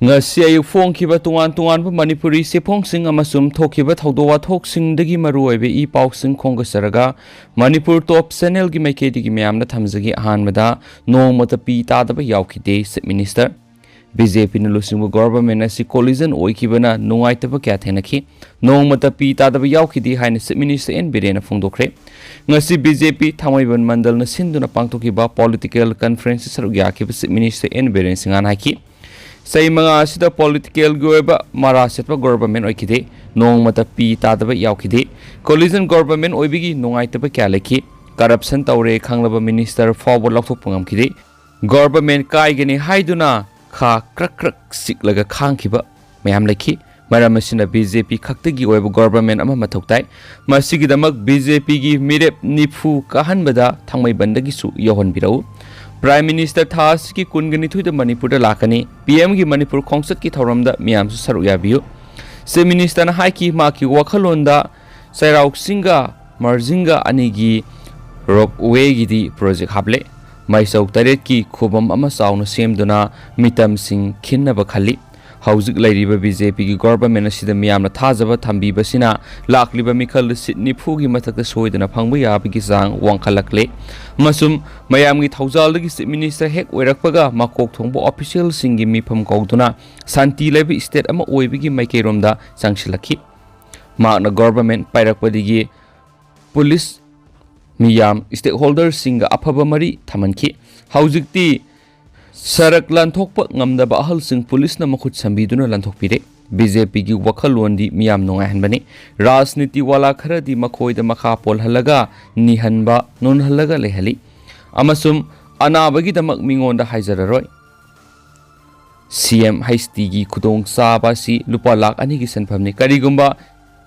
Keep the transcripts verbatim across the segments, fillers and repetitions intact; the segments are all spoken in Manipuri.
ꯉꯁꯤ ꯑꯌꯨꯛ ꯐꯣꯡꯈꯤꯕ ꯇꯣꯉꯥꯟ ꯇꯣꯉꯥꯟꯕ ꯃꯅꯤꯄꯨꯔꯤ ꯆꯦꯐꯣꯡꯁꯤꯡ ꯑꯃꯁꯨꯡ ꯊꯣꯛꯈꯤꯕ ꯊꯧꯗꯣꯛ ꯋꯥꯊꯣꯛꯁꯤꯡꯗꯒꯤ ꯃꯔꯨꯑꯣꯏꯕ ꯏ ꯄꯥꯎꯁꯤꯡ ꯈꯣꯝꯒꯠꯆꯔꯒ, ꯃꯅꯤꯄꯨꯔ ꯇꯣꯞ ꯆꯦꯅꯦꯜꯒꯤ ꯃꯥꯏꯀꯩꯗꯒꯤ ꯃꯌꯥꯝꯗ ꯊꯝꯖꯒꯦ꯫ ꯑꯍꯥꯟꯕꯗ, ꯅꯣꯡꯃꯇ ꯄꯤ ꯇꯥꯗꯕ ꯌꯥꯎꯈꯤꯗꯦ, ꯆꯤꯐ ꯃꯤꯅꯤꯁꯇꯔ꯫ ꯕꯤ ꯖꯦ ꯄꯤꯅ ꯂꯨꯆꯤꯡꯕ ꯒꯣꯚꯔꯟꯃꯦꯟꯠ ꯑꯁꯤ ꯀꯣꯂꯤꯖꯟ ꯑꯣꯏꯈꯤꯕꯅ ꯅꯨꯡꯉꯥꯏꯇꯕ ꯀꯌꯥ ꯊꯦꯡꯅꯈꯤ꯫ ꯅꯣꯡꯃꯇ ꯄꯤ ꯇꯥꯗꯕ ꯌꯥꯎꯈꯤꯗꯦ ꯍꯥꯏꯅ ꯆꯤꯐ ꯃꯤꯅꯤꯁꯇꯔ ꯑꯦꯟ ꯕꯤꯔꯦꯟꯅ ꯐꯣꯡꯗꯣꯛꯈ꯭ꯔꯦ꯫ ꯉꯁꯤ ꯕꯤ ꯖꯦ ꯄꯤ ꯊꯥꯡꯃꯩꯕꯟ ꯃꯟꯗꯜꯅ ꯁꯤꯟꯗꯨꯅ ꯄꯥꯡꯊꯣꯛꯈꯤꯕ ꯄꯣꯂꯤꯇꯤꯀꯦꯜ ꯀꯟꯐꯔꯦꯟꯁꯇ ꯁꯔꯨꯛ ꯌꯥꯈꯤꯕ ꯆꯤꯐ ꯃꯤꯅꯤꯁꯇꯔ ꯑꯦꯟ ꯕꯤꯔꯦꯟ ꯁꯤꯡꯍꯅ ꯍꯥꯏꯈꯤ, ꯆꯍꯤ ꯃꯉꯥ ꯑꯁꯤꯗ ꯄꯣꯂꯤꯇꯤꯀꯦꯜꯒꯤ ꯑꯣꯏꯕ ꯃꯔꯥ ꯁꯦꯠꯄ ꯒꯣꯚꯔꯟꯃꯦꯟꯠ ꯑꯣꯏꯈꯤꯗꯦ, ꯅꯣꯡꯃꯇ ꯄꯤ ꯇꯥꯗꯕ ꯌꯥꯎꯈꯤꯗꯦ꯫ ꯀꯣꯂꯤꯖꯟ ꯒꯣꯚꯔꯟꯃꯦꯟꯠ ꯑꯣꯏꯕꯒꯤ ꯅꯨꯡꯉꯥꯏꯇꯕ ꯀꯌꯥ ꯂꯩꯈꯤ꯫ ꯀꯔꯞꯁꯟ ꯇꯧꯔꯦ ꯈꯪꯂꯕ ꯃꯤꯅꯤꯁꯇꯔ ꯐꯥꯎꯕ ꯂꯧꯊꯣꯛꯄ ꯉꯝꯈꯤꯗꯦ꯫ ꯒꯣꯚꯔꯟꯃꯦꯟꯠ ꯀꯥꯏꯒꯅꯤ ꯍꯥꯏꯗꯨꯅ ꯈꯥ ꯀ꯭ꯔꯛ ꯀ꯭ꯔꯛ ꯆꯤꯛꯂꯒ ꯈꯥꯡꯈꯤꯕ ꯃꯌꯥꯝ ꯂꯩꯈꯤ꯫ ꯃꯔꯝ ꯑꯁꯤꯅ ꯕꯤ ꯖꯦ ꯄꯤ ꯈꯛꯇꯒꯤ ꯑꯣꯏꯕ ꯒꯣꯚꯔꯟꯃꯦꯟꯠ ꯑꯃ ꯃꯊꯧ ꯇꯥꯏ꯫ ꯃꯁꯤꯒꯤꯗꯃꯛ ꯕꯤ ꯖꯦ ꯄꯤꯒꯤ ꯃꯤꯔꯦꯞ ꯅꯤꯐꯨ ꯀꯥꯍꯟꯕꯗ ꯊꯥꯡꯃꯩꯕꯟꯗꯒꯤꯁꯨ ꯌꯧꯍꯟꯕꯤꯔꯛꯎ꯫ ꯄ꯭ꯔꯥꯏꯝ ꯃꯤꯅꯤꯁꯇꯔ ꯊꯥ ꯑꯁꯤꯒꯤ ꯀꯨꯟꯒ ꯅꯤꯊꯣꯏꯗ ꯃꯅꯤꯄꯨꯔꯗ ꯂꯥꯛꯀꯅꯤ꯫ ꯄꯤ ꯑꯦꯝꯒꯤ ꯃꯅꯤꯄꯨꯔ ꯈꯣꯡꯆꯠꯀꯤ ꯊꯧꯔꯝꯗ ꯃꯤꯌꯥꯝꯁꯨ ꯁꯔꯨꯛ ꯌꯥꯕꯤꯌꯨ꯫ ꯆꯤꯐ ꯃꯤꯅꯤꯁꯇꯔꯅ ꯍꯥꯏꯈꯤ, ꯃꯍꯥꯛꯀꯤ ꯋꯥꯈꯜꯂꯣꯟꯗ ꯆꯩꯔꯥꯎ ꯆꯤꯡꯒ ꯃꯔꯖꯤꯡꯒ ꯑꯅꯤꯒꯤ ꯔꯣꯞꯋꯦꯒꯤꯗꯤ ꯄ꯭ꯔꯣꯖꯦꯛ ꯍꯥꯞꯂꯦ꯫ ꯃꯥꯏꯆꯧ ꯇꯔꯦꯠꯀꯤ ꯈꯨꯕꯝ ꯑꯃ ꯆꯥꯎꯅ ꯁꯦꯝꯗꯨꯅ ꯃꯤꯇꯝꯁꯤꯡ ꯈꯤꯟꯅꯕ ꯈꯜꯂꯤ꯫ ꯍꯧꯖꯤꯛ ꯂꯩꯔꯤꯕ ꯕꯤ ꯖꯦ ꯄꯤꯒꯤ ꯒꯣꯚꯔꯟꯃꯦꯟꯠ ꯑꯁꯤꯗ ꯃꯤꯌꯥꯝꯅ ꯊꯥꯖꯕ ꯊꯝꯕꯤꯕꯁꯤꯅ ꯂꯥꯛꯂꯤꯕ ꯃꯤꯈꯜꯗ ꯁꯤꯠ ꯅꯤꯐꯨꯒꯤ ꯃꯊꯛꯇ ꯁꯣꯏꯗꯅ ꯐꯪꯕ ꯌꯥꯕꯒꯤ ꯆꯥꯡ ꯋꯥꯡꯈꯠꯂꯛꯂꯦ꯫ ꯑꯃꯁꯨꯡ ꯃꯌꯥꯝꯒꯤ ꯊꯧꯖꯥꯜꯗꯒꯤ ꯆꯤꯐ ꯃꯤꯅꯤꯁꯇꯔ ꯍꯦꯛ ꯑꯣꯏꯔꯛꯄꯒ ꯃꯀꯣꯛ ꯊꯣꯡꯕ ꯑꯣꯐꯤꯁꯤꯌꯦꯜꯁꯤꯡꯒꯤ ꯃꯤꯐꯝ ꯀꯧꯗꯨꯅ ꯁꯥꯟꯇꯤ ꯂꯩꯕ ꯁ꯭ꯇꯦꯠ ꯑꯃ ꯑꯣꯏꯕꯒꯤ ꯃꯥꯏꯀꯩꯔꯣꯝꯗ ꯆꯪꯁꯤꯜꯂꯛꯈꯤ꯫ ꯃꯍꯥꯛꯅ ꯒꯣꯚꯔꯟꯃꯦꯟꯠ ꯄꯥꯏꯔꯛꯄꯗꯒꯤ ꯄꯨꯂꯤꯁ, ꯃꯤꯌꯥꯝ, ꯁ꯭ꯇꯦꯛꯍꯣꯜꯗꯔꯁꯤꯡꯒ ꯑꯐꯕ ꯃꯔꯤ ꯊꯝꯍꯟꯈꯤ꯫ ꯍꯧꯖꯤꯛꯇꯤ ꯁꯔꯛ ꯂꯥꯟꯊꯣꯛꯄ ꯉꯝꯗꯕ ꯑꯍꯜꯁꯤꯡ ꯄꯨꯂꯤꯁꯅ ꯃꯈꯨꯠ ꯁꯝꯕꯤꯗꯨꯅ ꯂꯥꯟꯊꯣꯛꯄꯤꯔꯦ꯫ ꯕꯤ ꯖꯦ ꯄꯤꯒꯤ ꯋꯥꯈꯜꯂꯣꯟꯗꯤ ꯃꯤꯌꯥꯝ ꯅꯨꯡꯉꯥꯏꯍꯟꯕꯅꯤ꯫ ꯔꯥꯖꯅꯤꯇꯤ ꯋꯥꯂꯥ ꯈꯔꯗꯤ ꯃꯈꯣꯏꯗ ꯃꯈꯥ ꯄꯣꯜꯍꯜꯂꯒ, ꯅꯤꯍꯟꯕ, ꯅꯣꯟꯍꯜꯂꯒ ꯂꯩꯍꯜꯂꯤ꯫ ꯑꯃꯁꯨꯡ ꯑꯅꯥꯕꯒꯤꯗꯃꯛ ꯃꯤꯉꯣꯟꯗ ꯍꯥꯏꯖꯔꯔꯣꯏ꯫ ꯁꯤ ꯑꯦꯝ ꯍꯩꯆ ꯗꯤꯒꯤ ꯈꯨꯗꯣꯡꯆꯥꯕ ꯑꯁꯤ ꯂꯨꯄꯥ ꯂꯥꯈ ꯑꯅꯤꯒꯤ ꯁꯦꯟꯐꯝꯅꯤ꯫ ꯀꯔꯤꯒꯨꯝꯕ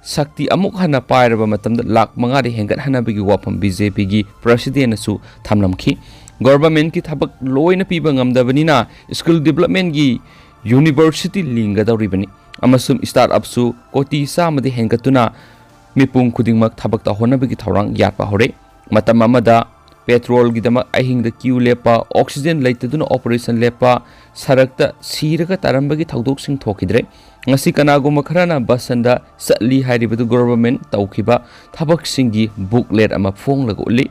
ꯁꯛꯇꯤ ꯑꯃꯨꯛ ꯍꯟꯅ ꯄꯥꯏꯔꯕ ꯃꯇꯝꯗ ꯂꯥꯈ ꯃꯉꯥꯗ ꯍꯦꯟꯒꯠꯍꯟꯅꯕꯒꯤ ꯋꯥꯐꯝ ꯕꯤ ꯖꯦ ꯄꯤꯒꯤ ꯄ꯭ꯔꯁꯤꯗꯦꯟꯅꯁꯨ ꯊꯝꯂꯝꯈꯤ꯫ ꯒꯣꯚꯔꯟꯃꯦꯟꯠꯀꯤ ꯊꯕꯛ ꯂꯣꯏꯅ ꯄꯤꯕ ꯉꯝꯗꯕꯅꯤꯅ ꯁ꯭ꯀꯤꯜ ꯗꯤꯕꯂꯞꯃꯦꯟꯠꯒꯤ ꯌꯨꯅꯤꯚꯔꯁꯤꯇꯤ ꯂꯤꯡꯒꯗꯧꯔꯤꯕꯅꯤ ꯑꯃꯁꯨꯡ ꯁ꯭ꯇꯥꯔꯠ ꯑꯞꯁꯨ ꯀꯣꯇꯤ ꯆꯥꯝꯃꯗꯤ ꯍꯦꯟꯒꯠꯇꯨꯅ ꯃꯤꯄꯨꯝ ꯈꯨꯗꯤꯡꯃꯛ ꯊꯕꯛ ꯇꯧꯍꯟꯅꯕꯒꯤ ꯊꯧꯔꯥꯡ ꯌꯥꯠꯄ ꯍꯧꯔꯦ꯫ ꯃꯇꯝ ꯑꯃꯗ ꯄꯦꯇ꯭ꯔꯣꯜꯒꯤꯗꯃꯛ ꯑꯍꯤꯡꯗ ꯀ꯭ꯌꯨ ꯂꯦꯞꯄ, ꯑꯣꯛꯁꯤꯖꯦꯟ ꯂꯩꯇꯗꯨꯅ ꯑꯣꯄꯔꯦꯁꯟ ꯂꯦꯞꯄ, ꯁꯔꯛꯇ ꯁꯤꯔꯒ ꯇꯥꯔꯝꯕꯒꯤ ꯊꯧꯗꯣꯛꯁꯤꯡ ꯊꯣꯛꯈꯤꯗ꯭ꯔꯦ꯫ ꯉꯁꯤ ꯀꯅꯥꯒꯨꯝꯕ ꯈꯔꯅ ꯕꯁꯟꯗ ꯆꯠꯂꯤ ꯍꯥꯏꯔꯤꯕꯗꯨ ꯒꯣꯚꯔꯟꯃꯦꯟꯠ ꯇꯧꯈꯤꯕ ꯊꯕꯛꯁꯤꯡꯒꯤ ꯕꯨꯛꯂꯦꯠ ꯑꯃ ꯐꯣꯡꯂꯒ ꯎꯠꯂꯤ꯫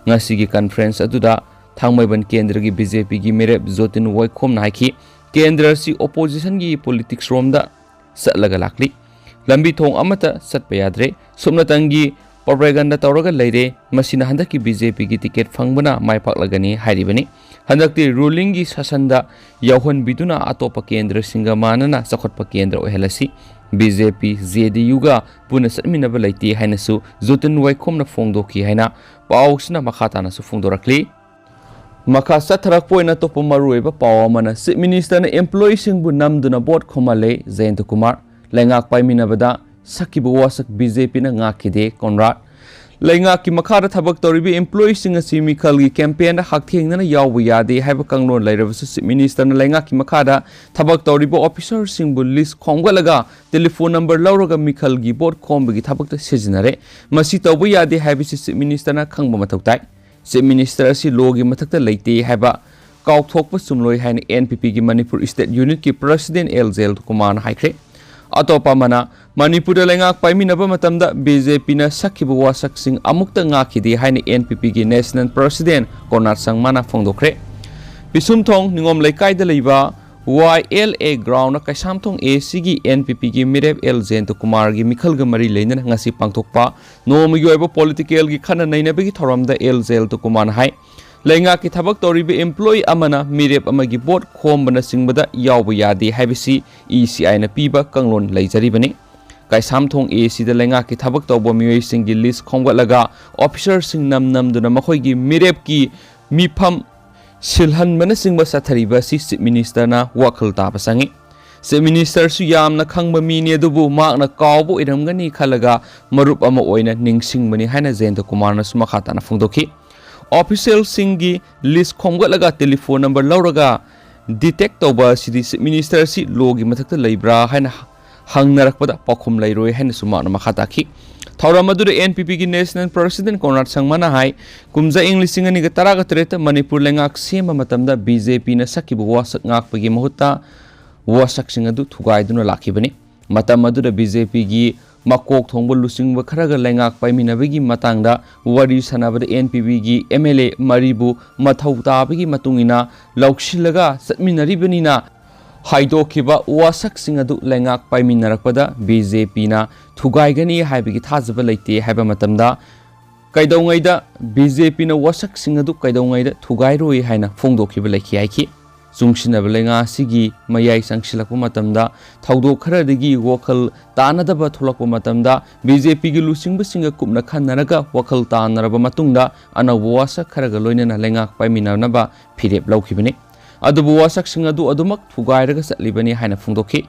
ꯉꯁꯤꯒꯤ ꯀꯟꯐ꯭ꯔꯦꯟꯁ ꯑꯗꯨꯗ ꯊꯥꯡꯃꯩꯕꯟ ꯀꯦꯟꯗ꯭ꯔꯒꯤ ꯕꯤ ꯖꯦ ꯄꯤꯒꯤ ꯃꯤꯔꯦꯞ ꯖꯣꯇꯤꯟ ꯋꯥꯏꯈꯣꯝꯅ ꯍꯥꯏꯈꯤ, ꯀꯦꯟꯗ꯭ꯔ ꯑꯁꯤ ꯑꯣꯄꯣꯖꯤꯁꯟꯒꯤ ꯄꯣꯂꯤꯇꯤꯛꯁ ꯔꯣꯝꯗ ꯆꯠꯂꯒ ꯂꯥꯛꯂꯤ꯫ ꯂꯝꯕꯤ ꯊꯣꯡ ꯑꯃꯠꯇ ꯆꯠꯄ ꯌꯥꯗ꯭ꯔꯦ꯫ ꯁꯨꯞꯅꯇꯪꯒꯤ ꯄ꯭ꯔꯣꯄꯥꯒꯦꯟꯗꯥ ꯇꯧꯔꯒ ꯂꯩꯔꯦ꯫ ꯃꯁꯤꯅ ꯍꯟꯗꯛꯀꯤ ꯕꯤ ꯖꯦ ꯄꯤꯒꯤ ꯇꯤꯀꯦꯠ ꯐꯪꯕꯅ ꯃꯥꯏ ꯄꯥꯛꯂꯒꯅꯤ ꯍꯥꯏꯔꯤꯕꯅꯤ꯫ ꯍꯟꯗꯛꯇꯤ ꯔꯨꯂꯤꯡꯒꯤ ꯁꯥꯁꯟꯗ ꯌꯥꯎꯍꯟꯕꯤꯗꯨꯅ ꯑꯇꯣꯞꯄ ꯀꯦꯟꯗ꯭ꯔꯁꯤꯡꯒ ꯃꯥꯟꯅꯅ ꯆꯥꯎꯈꯠꯄ ꯀꯦꯟꯗ꯭ꯔ ꯑꯣꯏꯍꯜꯂꯁꯤ꯫ ꯕꯤ ꯖꯦ ꯄꯤ, ꯖꯦ ꯗꯤ ꯌꯨꯒ ꯄꯨꯟꯅ ꯆꯠꯃꯤꯟꯅꯕ ꯂꯩꯇꯦ ꯍꯥꯏꯅꯁꯨ ꯖꯣꯇꯤꯟ ꯋꯥꯏꯈꯣꯝꯅ ꯐꯣꯡꯗꯣꯛꯈꯤ ꯍꯥꯏꯅ ꯄꯥꯎꯁꯤꯅ ꯃꯈꯥ ꯇꯥꯅꯁꯨ ꯐꯣꯡꯗꯣꯔꯛꯂꯤ꯫ ꯃꯈꯥ ꯆꯠꯊꯔꯛꯄ ꯑꯣꯏꯅ ꯑꯇꯣꯞꯄ ꯃꯔꯨꯑꯣꯏꯕ ꯄꯥꯎ ꯑꯃꯅ, ꯆꯤꯐ ꯃꯤꯅꯤꯁꯇꯔꯅ ꯑꯦꯝꯄ꯭ꯂꯣꯌꯤꯁꯤꯡꯕꯨ ꯅꯝꯗꯨꯅ ꯚꯣꯠ ꯈꯣꯝꯍꯜꯂꯦ, ꯖꯌꯟꯇ ꯀꯨꯃꯥꯔ꯫ ꯂꯩꯉꯥꯛ ꯄꯥꯏꯃꯤꯟꯅꯕꯗ ꯁꯛꯈꯤꯕ ꯋꯥꯁꯛ ꯕꯤ ꯖꯦ ꯄꯤꯅ ꯉꯥꯛꯈꯤꯗꯦ, ꯀꯣꯟꯔꯥꯗ꯫ ꯂꯩꯉꯥꯛꯀꯤ ꯃꯈꯥꯗ ꯊꯕꯛ ꯇꯧꯔꯤꯕ ꯑꯦꯝꯄ꯭ꯂꯣꯌꯤꯁꯤꯡ ꯑꯁꯤ ꯃꯤꯈꯜꯒꯤ ꯀꯦꯝꯄꯦꯟꯗ ꯍꯛꯊꯦꯡꯅꯅ ꯌꯥꯎꯕ ꯌꯥꯗꯦ ꯍꯥꯏꯕ ꯀꯥꯡꯂꯣꯟ ꯂꯩꯔꯕꯁꯨ, ꯆꯤꯐ ꯃꯤꯅꯤꯁꯇꯔꯅ ꯂꯩꯉꯥꯛꯀꯤ ꯃꯈꯥꯗ ꯊꯕꯛ ꯇꯧꯔꯤꯕ ꯑꯣꯐꯤꯁꯔꯁꯤꯡꯕꯨ ꯂꯤꯁ ꯈꯣꯝꯒꯠꯂꯒ ꯇꯦꯂꯤꯐꯣꯟ ꯅꯝꯕꯔ ꯂꯧꯔꯒ ꯃꯤꯈꯜꯒꯤ ꯚꯣꯠ ꯈꯣꯝꯕꯒꯤ ꯊꯕꯛꯇ ꯁꯤꯖꯤꯟꯅꯔꯦ꯫ ꯃꯁꯤ ꯇꯧꯕ ꯌꯥꯗꯦ ꯍꯥꯏꯕꯁꯤ ꯆꯤꯐ ꯃꯤꯅꯤꯁꯇꯔꯅ ꯈꯪꯕ ꯃꯊꯧ ꯇꯥꯏ꯫ ꯆꯤꯐ ꯃꯤꯅꯤꯁꯇꯔ ꯑꯁꯤ ꯂꯣꯒꯤ ꯃꯊꯛꯇ ꯂꯩꯇꯦ ꯍꯥꯏꯕ ꯀꯥꯎꯊꯣꯛꯄ ꯆꯨꯝꯂꯣꯏ ꯍꯥꯏꯅ ꯑꯦꯟ ꯄꯤ ꯄꯤꯒꯤ ꯃꯅꯤꯄꯨꯔ ꯁ꯭ꯇꯦꯠ ꯌꯨꯅꯤꯠꯀꯤ ꯄ꯭ꯔꯁꯤꯗꯦꯟꯠ ꯑꯦꯜ ꯖꯌꯟꯇ ꯀꯨꯃꯥꯔꯅ ꯍꯥꯏꯈ꯭ꯔꯦ꯫ ꯑꯇꯣꯞꯄ ꯑꯃꯅ, ꯃꯅꯤꯄꯨꯔꯗ ꯂꯩꯉꯥꯛ ꯄꯥꯏꯃꯤꯟꯅꯕ ꯃꯇꯝꯗ ꯕꯤ ꯖꯦ ꯄꯤꯅ ꯁꯛꯈꯤꯕ ꯋꯥꯁꯛꯁꯤꯡ ꯑꯃꯨꯛꯇ ꯉꯥꯛꯈꯤꯗꯦ ꯍꯥꯏꯅ ꯑꯦꯟ ꯄꯤ ꯄꯤꯒꯤ ꯅꯦꯁꯅꯦꯜ ꯄ꯭ꯔꯁꯤꯗꯦꯟꯠ ꯀꯣꯔꯅꯥꯠ ꯁꯪꯃꯥꯅ ꯐꯣꯡꯗꯣꯛꯈ꯭ꯔꯦ꯫ ꯄꯤꯁꯨꯝꯊꯣꯡ ꯅꯤꯉꯣꯝ ꯂꯩꯀꯥꯏꯗ ꯂꯩꯕ ꯋꯥꯏ ꯑꯦꯜ ꯑꯦ ꯒ꯭ꯔꯥꯎꯟꯗ ꯀꯩꯁꯥꯝꯊꯣꯡ ꯑꯦ ꯁꯤꯒꯤ ꯑꯦꯟ ꯄꯤ ꯄꯤꯒꯤ ꯃꯤꯔꯦꯞ ꯑꯦꯜ ꯖꯌꯟꯇ ꯀꯨꯃꯥꯔꯒꯤ ꯃꯤꯈꯜꯒ ꯃꯔꯤ ꯂꯩꯅꯅ ꯉꯁꯤ ꯄꯥꯡꯊꯣꯛꯄ ꯅꯣꯡꯃꯒꯤ ꯑꯣꯏꯕ ꯄꯣꯂꯤꯇꯤꯀꯦꯜꯒꯤ ꯈꯟꯅ ꯅꯩꯅꯕꯒꯤ ꯊꯧꯔꯝꯗ ꯑꯦꯜ ꯖꯌꯟꯇ ꯀꯨꯃꯥꯔꯅ ꯍꯥꯏ, ꯂꯩꯉꯥꯛꯀꯤ ꯊꯕꯛ ꯇꯧꯔꯤꯕ ꯑꯦꯝꯄ꯭ꯂꯣꯌꯤ ꯑꯃꯅ ꯃꯤꯔꯦꯞ ꯑꯃꯒꯤ ꯚꯣꯠ ꯈꯣꯝꯕꯅꯆꯤꯡꯕꯗ ꯌꯥꯎꯕ ꯌꯥꯗꯦ ꯍꯥꯏꯕꯁꯤ ꯏ ꯁꯤ ꯑꯥꯏꯅ ꯄꯤꯕ ꯀꯥꯡꯂꯣꯟ ꯂꯩꯖꯔꯤꯕꯅꯤ꯫ ꯀꯩꯁꯥꯝꯊꯣꯡ ꯑꯦ ꯁꯤꯗ ꯂꯩꯉꯥꯛꯀꯤ ꯊꯕꯛ ꯇꯧꯕ ꯃꯤꯑꯣꯏꯁꯤꯡꯒꯤ ꯂꯤꯁ ꯈꯣꯝꯒꯠꯂꯒ ꯑꯣꯐꯤꯁꯔꯁꯤꯡ ꯅꯝ ꯅꯝꯗꯨꯅ ꯃꯈꯣꯏꯒꯤ ꯃꯤꯔꯦꯞꯀꯤ ꯃꯤꯐꯝ ꯁꯤꯜꯍꯟꯕꯅꯆꯤꯡꯕ ꯆꯠꯊꯔꯤꯕ ꯑꯁꯤ ꯆꯤꯐ ꯃꯤꯅꯤꯁꯇꯔꯅ ꯋꯥꯈꯜ ꯇꯥꯕ ꯆꯪꯏ꯫ ꯆꯤꯐ ꯃꯤꯅꯤꯁꯇꯔꯁꯨ ꯌꯥꯝꯅ ꯈꯪꯕ ꯃꯤꯅꯤ, ꯑꯗꯨꯕꯨ ꯃꯍꯥꯛꯅ ꯀꯥꯎꯕ ꯑꯣꯏꯔꯝꯒꯅꯤ ꯈꯜꯂꯒ ꯃꯔꯨꯞ ꯑꯃ ꯑꯣꯏꯅ ꯅꯤꯡꯁꯤꯡꯕꯅꯤ ꯍꯥꯏꯅ ꯖꯌꯟꯇ ꯀꯨꯃꯥꯔꯅꯁꯨ ꯃꯈꯥ ꯇꯥꯅ ꯐꯣꯡꯗꯣꯛꯈꯤ꯫ ꯑꯣꯐꯤꯁꯤꯌꯦꯜꯁꯤꯡꯒꯤ ꯂꯤꯁ ꯈꯣꯝꯒꯠꯂꯒ ꯇꯦꯂꯤꯐꯣꯟ ꯅꯝꯕꯔ ꯂꯧꯔꯒ ꯗꯤꯇꯦꯛ ꯇꯧꯕ ꯑꯁꯤꯗꯤ ꯆꯤꯐ ꯃꯤꯅꯤꯁꯇꯔ ꯑꯁꯤ ꯂꯣꯒꯤ ꯃꯊꯛꯇ ꯂꯩꯕ꯭ꯔꯥ ꯍꯥꯏꯅ ꯍꯪꯅꯔꯛꯄꯗ ꯄꯥꯎꯈꯨꯝ ꯂꯩꯔꯣꯏ ꯍꯥꯏꯅꯁꯨ ꯃꯍꯥꯛꯅ ꯃꯈꯥ ꯇꯥꯈꯤ꯫ ꯊꯧꯔꯝ ꯑꯗꯨꯗ ꯑꯦꯟ ꯄꯤ ꯄꯤꯒꯤ ꯅꯦꯁꯅꯦꯜ ꯄ꯭ꯔꯁꯤꯗꯦꯟ ꯀꯣꯟꯔꯥꯗ ꯁꯪꯃꯅ ꯍꯥꯏ, ꯀꯨꯝꯖꯥ ꯏꯪ ꯂꯤꯁꯤꯡ ꯑꯅꯤꯒ ꯇꯔꯥꯒ ꯇꯔꯦꯠꯇ ꯃꯅꯤꯄꯨꯔ ꯂꯩꯉꯥꯛ ꯁꯦꯝꯕ ꯃꯇꯝꯗ ꯕꯤ ꯖꯦ ꯄꯤꯅ ꯁꯛꯈꯤꯕ ꯋꯥꯁꯛ ꯉꯥꯛꯄꯒꯤ ꯃꯍꯨꯠꯇ ꯋꯥꯁꯛꯁꯤꯡ ꯑꯗꯨ ꯊꯨꯒꯥꯏꯗꯨꯅ ꯂꯥꯛꯈꯤꯕꯅꯤ꯫ ꯃꯇꯝ ꯑꯗꯨꯗ ꯕꯤ ꯖꯦ ꯄꯤꯒꯤ ꯃꯀꯣꯛ ꯊꯣꯡꯕ ꯂꯨꯆꯤꯡꯕ ꯈꯔꯒ ꯂꯩꯉꯥꯛ ꯄꯥꯏꯃꯤꯟꯅꯕꯒꯤ ꯃꯇꯥꯡꯗ ꯋꯥꯔꯤ ꯁꯥꯟꯅꯕꯗ ꯑꯦꯟ ꯄꯤ ꯄꯤꯒꯤ ꯑꯦꯝ ꯑꯦꯜ ꯑꯦ ꯃꯔꯤꯕꯨ ꯃꯊꯧ ꯇꯥꯕꯒꯤ ꯃꯇꯨꯡ ꯏꯟꯅ ꯂꯧꯁꯤꯜꯂꯒ ꯆꯠꯃꯤꯟꯅꯔꯤꯕꯅꯤꯅ ꯍꯥꯏꯗꯣꯛꯈꯤꯕ ꯋꯥꯁꯛꯁꯤꯡ ꯑꯗꯨ ꯂꯩꯉꯥꯛ ꯄꯥꯏꯃꯤꯟꯅꯔꯛꯄꯗ ꯕꯤ ꯖꯦ ꯄꯤꯅ ꯊꯨꯒꯥꯏꯒꯅꯤ ꯍꯥꯏꯕꯒꯤ ꯊꯥꯖꯕ ꯂꯩꯇꯦ ꯍꯥꯏꯕ ꯃꯇꯝꯗ ꯀꯩꯗꯧꯉꯩꯗ ꯕꯤ ꯖꯦ ꯄꯤꯅ ꯋꯥꯁꯛꯁꯤꯡ ꯑꯗꯨ ꯀꯩꯗꯧꯉꯩꯗ ꯊꯨꯒꯥꯏꯔꯣꯏ ꯍꯥꯏꯅ ꯐꯣꯡꯗꯣꯛꯈꯤꯕ ꯂꯩꯈꯤ ꯍꯥꯏꯈꯤ꯫ ꯆꯨꯡꯁꯤꯟꯅꯕ ꯂꯩꯉꯥꯛ ꯑꯁꯤꯒꯤ ꯃꯌꯥꯏ ꯆꯪꯁꯤꯜꯂꯛꯄ ꯃꯇꯝꯗ ꯊꯧꯗꯣꯛ ꯈꯔꯗꯒꯤ ꯋꯥꯈꯜ ꯇꯥꯅꯗꯕ ꯊꯣꯛꯂꯛꯄ ꯃꯇꯝꯗ ꯕꯤ ꯖꯦ ꯄꯤꯒꯤ ꯂꯨꯆꯤꯡꯕꯁꯤꯡꯒ ꯀꯨꯞꯅ ꯈꯟꯅꯔꯒ ꯋꯥꯈꯜ ꯇꯥꯅꯔꯕ ꯃꯇꯨꯡꯗ ꯑꯅꯧꯕ ꯋꯥꯁꯛ ꯈꯔꯒ ꯂꯣꯏꯅꯅ ꯂꯩꯉꯥꯛ ꯄꯥꯏꯃꯤꯟꯅꯅꯕ ꯐꯤꯔꯦꯞ ꯂꯧꯈꯤꯕꯅꯤ꯫ ꯑꯗꯨꯕꯨ ꯋꯥꯁꯛꯁꯤꯡ ꯑꯗꯨ ꯑꯗꯨꯃꯛ ꯊꯨꯒꯥꯏꯔꯒ ꯆꯠꯂꯤꯕꯅꯤ ꯍꯥꯏꯅ ꯐꯣꯡꯗꯣꯛꯈꯤ꯫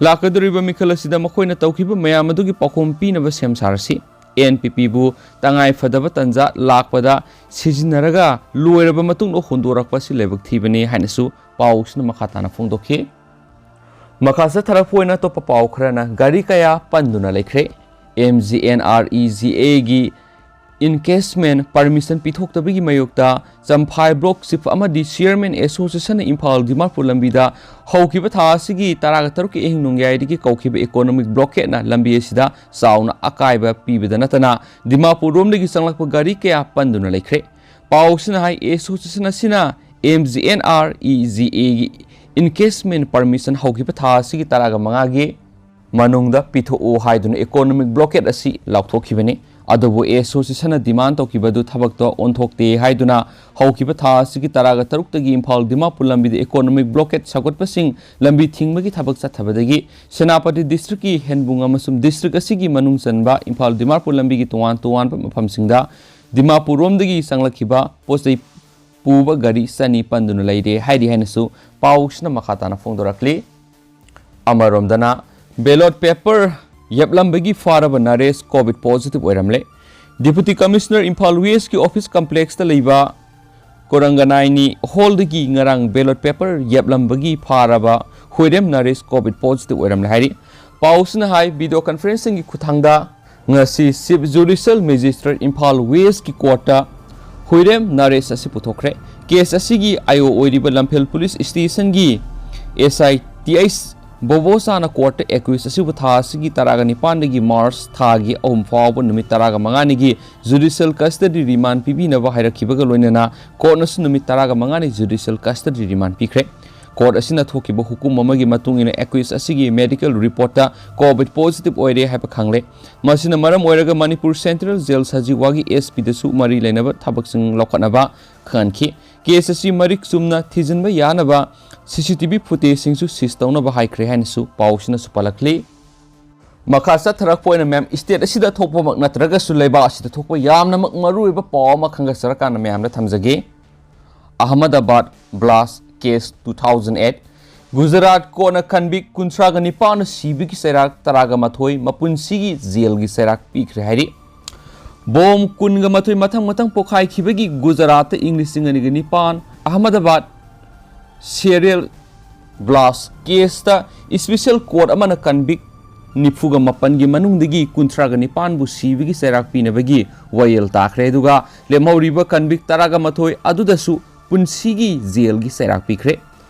ꯂꯥꯛꯀꯗꯧꯔꯤꯕ ꯃꯤꯈꯜ ꯑꯁꯤꯗ ꯃꯈꯣꯏꯅ ꯇꯧꯈꯤꯕ ꯃꯌꯥꯝ ꯑꯗꯨꯒꯤ ꯄꯥꯎꯈꯨꯝ ꯄꯤꯅꯕ ꯁꯦꯝ ꯁꯥꯔꯁꯤ꯫ ꯑꯦꯟ ꯄꯤ ꯄꯤꯕꯨ ꯇꯉꯥꯏ ꯐꯗꯕ ꯇꯟꯖꯥ ꯂꯥꯛꯄꯗ ꯁꯤꯖꯤꯟꯅꯔꯒ ꯂꯣꯏꯔꯕ ꯃꯇꯨꯡꯗ ꯍꯨꯟꯗꯣꯔꯛꯄ ꯑꯁꯤ ꯂꯥꯏꯕꯛ ꯊꯤꯕꯅꯤ ꯍꯥꯏꯅꯁꯨ ꯄꯥꯎꯁꯤꯅ ꯃꯈꯥ ꯇꯥꯅ ꯐꯣꯡꯗꯣꯛꯈꯤ꯫ ꯃꯈꯥ ꯆꯠꯊꯔꯛꯄ ꯑꯣꯏꯅ ꯑꯇꯣꯞꯄ ꯄꯥꯎ ꯈꯔꯅ ꯒꯥꯔꯤ ꯀꯌꯥ ꯄꯟꯗꯨꯅ ꯂꯩꯈ꯭ꯔꯦ꯫ M G N R E G ꯑꯦꯒꯤ ꯏꯟꯀꯦꯁꯃꯦꯟ ꯄꯔꯃꯤꯁꯟ ꯄꯤꯊꯣꯛꯇꯕꯒꯤ ꯃꯥꯌꯣꯛꯇ ꯆꯝꯐꯥꯏ ꯕ꯭ꯂꯣꯛ ꯆꯤꯐ ꯑꯃꯗꯤ ꯆꯤꯌꯔꯃꯦꯟ ꯑꯦꯁꯣꯁꯤꯌꯦꯁꯟꯅ ꯏꯝꯐꯥꯜ ꯗꯤꯃꯥꯄꯨꯔ ꯂꯝꯕꯤꯗ ꯍꯧꯈꯤꯕ ꯊꯥ ꯑꯁꯤꯒꯤ ꯇꯔꯥꯒ ꯇꯔꯨꯛꯀꯤ ꯑꯍꯤꯡ ꯅꯣꯡꯌꯥꯏꯗꯒꯤ ꯀꯧꯈꯤꯕ ꯏꯀꯣꯅꯣꯃꯤꯛ ꯕ꯭ꯂꯣꯀꯦꯠꯅ ꯂꯝꯕꯤ ꯑꯁꯤꯗ ꯆꯥꯎꯅ ꯑꯀꯥꯏꯕ ꯄꯤꯕꯗ ꯅꯠꯇꯅ ꯗꯤꯃꯥꯄꯨꯔ ꯔꯣꯝꯗꯒꯤ ꯆꯪꯂꯛꯄ ꯒꯥꯔꯤ ꯀꯌꯥ ꯄꯟꯗꯨꯅ ꯂꯩꯈ꯭ꯔꯦ꯫ ꯄꯥꯎꯁꯤꯅ ꯍꯥꯏ, ꯑꯦꯁꯣꯁꯤꯌꯦꯁꯟ ꯑꯁꯤꯅ M G N R E G ꯑꯦꯒꯤ ꯏꯟꯀꯦꯁꯃꯦꯟ ꯄꯔꯃꯤꯁꯟ ꯍꯧꯈꯤꯕ ꯊꯥ ꯑꯁꯤꯒꯤ ꯇꯔꯥꯒ ꯃꯉꯥꯒꯤ ꯃꯅꯨꯡꯗ ꯄꯤꯊꯣꯛꯎ ꯍꯥꯏꯗꯨꯅ ꯏꯀꯣꯅꯣꯃꯤꯛ ꯕ꯭ꯂꯣꯀꯦꯠ ꯑꯁꯤ ꯂꯥꯎꯊꯣꯛꯈꯤꯕꯅꯤ꯫ ꯑꯗꯨꯕꯨ ꯑꯦꯁꯣꯁꯤꯌꯦꯁꯟꯅ ꯗꯤꯃꯥꯟ ꯇꯧꯈꯤꯕ ꯑꯗꯨ ꯊꯕꯛꯇ ꯑꯣꯟꯊꯣꯛꯇꯦ ꯍꯥꯏꯗꯨꯅ ꯍꯧꯈꯤꯕ ꯊꯥ ꯑꯁꯤꯒꯤ ꯇꯔꯥꯒ ꯇꯔꯨꯛꯇꯒꯤ ꯏꯝꯐꯥꯜ ꯗꯤꯃꯥꯄꯨꯔ ꯂꯝꯕꯤꯗ ꯏꯀꯣꯅꯣꯃꯤꯛ ꯕ꯭ꯂꯣꯀꯦꯠ ꯁꯧꯒꯠꯄꯁꯤꯡ ꯂꯝꯕꯤ ꯊꯤꯡꯕꯒꯤ ꯊꯕꯛ ꯆꯠꯊꯕꯗꯒꯤ ꯁꯦꯅꯥꯄꯇꯤ ꯗꯤꯁꯇ꯭ꯔꯤꯛꯀꯤ ꯍꯦꯟꯕꯨꯡ ꯑꯃꯁꯨꯡ ꯗꯤꯁꯇ꯭ꯔꯤꯛ ꯑꯁꯤꯒꯤ ꯃꯅꯨꯡ ꯆꯟꯕ ꯏꯝꯐꯥꯜ ꯗꯤꯃꯥꯄꯨꯔ ꯂꯝꯕꯤꯒꯤ ꯇꯣꯉꯥꯟ ꯇꯣꯉꯥꯟꯕ ꯃꯐꯝꯁꯤꯡꯗ ꯗꯤꯃꯥꯄꯨꯔ ꯔꯣꯝꯗꯒꯤ ꯆꯪꯂꯛꯈꯤꯕ ꯄꯣꯠ ꯆꯩ ꯄꯨꯕ ꯒꯥꯔꯤ ꯆꯅꯤ ꯄꯟꯗꯨꯅ ꯂꯩꯔꯦ ꯍꯥꯏꯔꯤ ꯍꯥꯏꯅꯁꯨ ꯄꯥꯎꯁꯤꯅ ꯃꯈꯥ ꯇꯥꯅ ꯐꯣꯡꯗꯣꯔꯛꯂꯤ꯫ ꯑꯃꯔꯣꯝꯗꯅ ꯕꯦꯂꯣꯠ ꯄꯦꯄꯔ ꯌꯦꯞꯂꯝꯕꯒꯤ ꯐꯥꯔꯕ ꯅꯔꯦꯁ ꯀꯣꯚꯤꯗ ꯄꯣꯖꯤꯇꯤꯚ ꯑꯣꯏꯔꯝꯂꯦ꯫ ꯗꯤꯄꯨꯇꯤ ꯀꯃꯤꯁꯅꯔ ꯏꯝꯐꯥꯜ ꯋꯦꯁꯀꯤ ꯑꯣꯐꯤꯁ ꯀꯝꯄ꯭ꯂꯦꯛꯁꯇ ꯂꯩꯕ ꯀꯣꯔꯪꯒꯅꯥꯏꯅꯤ ꯍꯣꯜꯗꯒꯤ ꯉꯔꯥꯡ ꯕꯦꯂꯣꯠ ꯄꯦꯄꯔ ꯌꯦꯞꯂꯝꯕꯒꯤ ꯐꯥꯔꯕ ꯍꯨꯏꯔꯦꯝ ꯅꯔꯦꯁ ꯀꯣꯚꯤꯗ ꯄꯣꯖꯤꯇꯤꯚ ꯑꯣꯏꯔꯝꯂꯦ ꯍꯥꯏꯔꯤ꯫ ꯄꯥꯎꯁꯤꯅ ꯍꯥꯏ, ꯚꯤꯗꯤꯑꯣ ꯀꯟꯐꯔꯦꯟꯁꯤꯡꯒꯤ ꯈꯨꯠꯊꯥꯡꯗ ꯉꯁꯤ Chief Judicial Magistrate ꯏꯝꯐꯥꯜ Westꯀꯤ courtꯇ ꯍꯨꯏꯔꯦꯝ ꯅꯔꯦꯁ ꯑꯁꯤ ꯄꯨꯊꯣꯛꯈ꯭ꯔꯦ꯫ Case ꯑꯁꯤꯒꯤ ꯑꯥꯏ ꯑꯣ ꯑꯣꯏꯔꯤꯕ ꯂꯝꯐꯦꯜ police stationꯒꯤ S I T I ꯕꯣꯕꯣꯁꯥꯅ courtꯇ accused ꯑꯁꯤꯕꯨ ꯊꯥ ꯑꯁꯤꯒꯤ ꯇꯔꯥꯒ ꯅꯤꯄꯥꯟꯗꯒꯤ March ꯊꯥꯒꯤ ꯑꯍꯨꯝ ꯐꯥꯎꯕ ꯅꯨꯃꯤꯠ ꯇꯔꯥꯒ ꯃꯉꯥꯅꯤꯒꯤ judicial custody remand ꯄꯤꯕꯤꯅꯕ ꯍꯥꯏꯔꯛꯈꯤꯕꯒ ꯂꯣꯏꯅꯅ courtꯅꯁꯨ ꯅꯨꯃꯤꯠ ꯇꯔꯥꯒ ꯃꯉꯥꯅꯤ judicial custody remand ꯄꯤꯈ꯭ꯔꯦ꯫ Court ꯑꯁꯤꯅ ꯊꯣꯛꯈꯤꯕ ꯍꯨꯀꯨꯝ ꯑꯃꯒꯤ ꯃꯇꯨꯡ ꯏꯟꯅ accused ꯑꯁꯤꯒꯤ medical reportꯇ COVID positive ꯑꯣꯏꯔꯦ ꯍꯥꯏꯕ ꯈꯪꯂꯦ꯫ ꯃꯁꯤꯅ ꯃꯔꯝ ꯑꯣꯏꯔꯒ ꯃꯅꯤꯄꯨꯔ Central Jail ꯁꯖꯤꯋꯥꯒꯤ S Pꯗꯁꯨ ꯃꯔꯤ ꯂꯩꯅꯕ ꯊꯕꯛꯁꯤꯡ ꯂꯧꯈꯠꯅꯕ ꯈꯪꯍꯟꯈꯤ꯫ Case ꯑꯁꯤ ꯃꯔꯤꯛ ꯆꯨꯝꯅ ꯊꯤꯖꯤꯟꯕ ꯌꯥꯅꯕ C C T V footageꯁꯤꯡꯁꯨ seize ꯇꯧꯅꯕ ꯍꯥꯏꯈ꯭ꯔꯦ ꯍꯥꯏꯅꯁꯨ ꯄꯥꯎꯁꯤꯅꯁꯨ ꯄꯜꯂꯛꯂꯤ꯫ ꯃꯈꯥ ꯆꯠꯊꯔꯛꯄ ꯑꯣꯏꯅ ꯃꯌꯥꯝ, state ꯑꯁꯤꯗ ꯊꯣꯛꯄꯃꯛ ꯅꯠꯇ꯭ꯔꯒꯁꯨ ꯂꯩꯕꯥꯛ ꯑꯁꯤꯗ ꯊꯣꯛꯄ ꯌꯥꯝꯅꯃꯛ ꯃꯔꯨꯑꯣꯏꯕ ꯄꯥꯎ ꯑꯃ ꯈꯪꯒꯠꯆꯔꯀꯥꯟꯗ ꯃꯌꯥꯝꯗ ꯊꯝꯖꯒꯦ꯫ Ahmedabad Blast Case two thousand eight, Gujarat courtꯅ convict ꯀꯨꯟꯊ꯭ꯔꯥꯒ ꯅꯤꯄꯥꯟꯅ ꯁꯤꯕꯒꯤ ꯆꯩꯔꯥꯛ ꯇꯔꯥꯒ ꯃꯥꯊꯣꯏ ꯃꯄꯨꯟꯁꯤꯒꯤ jailꯒꯤ ꯆꯩꯔꯥꯛ ꯄꯤꯈ꯭ꯔꯦ ꯍꯥꯏꯔꯤ꯫ Bomb ꯀꯨꯟꯒ ꯃꯥꯊꯣꯏ ꯃꯊꯪ ꯃꯊꯪ ꯄꯣꯈꯥꯏꯈꯤꯕꯒꯤ ꯒꯨꯖꯔꯥꯠꯇ ꯏꯪ ꯂꯤꯁꯤꯡ ꯑꯅꯤꯒ ꯅꯤꯄꯥꯟ Ahmedabad serial blast caseꯇ special court ꯑꯃꯅ convict ꯅꯤꯐꯨꯒ ꯃꯥꯄꯟꯒꯤ ꯃꯅꯨꯡꯗꯒꯤ ꯀꯨꯟꯊ꯭ꯔꯥꯒ ꯅꯤꯄꯥꯟꯕꯨ ꯁꯤꯕꯒꯤ ꯆꯩꯔꯥꯛ ꯄꯤꯅꯕꯒꯤ ꯋꯥꯌꯦꯜ ꯇꯥꯈ꯭ꯔꯦ꯫ ꯑꯗꯨꯒ ꯂꯦꯝꯍꯧꯔꯤꯕ convict ꯇꯔꯥꯒ ꯃꯥꯊꯣꯏ ꯑꯗꯨꯗꯁꯨ ꯄꯨꯟꯁꯤꯒꯤ jailꯒꯤ ꯆꯩꯔꯥꯛ ꯄꯤꯈ꯭ꯔꯦ꯫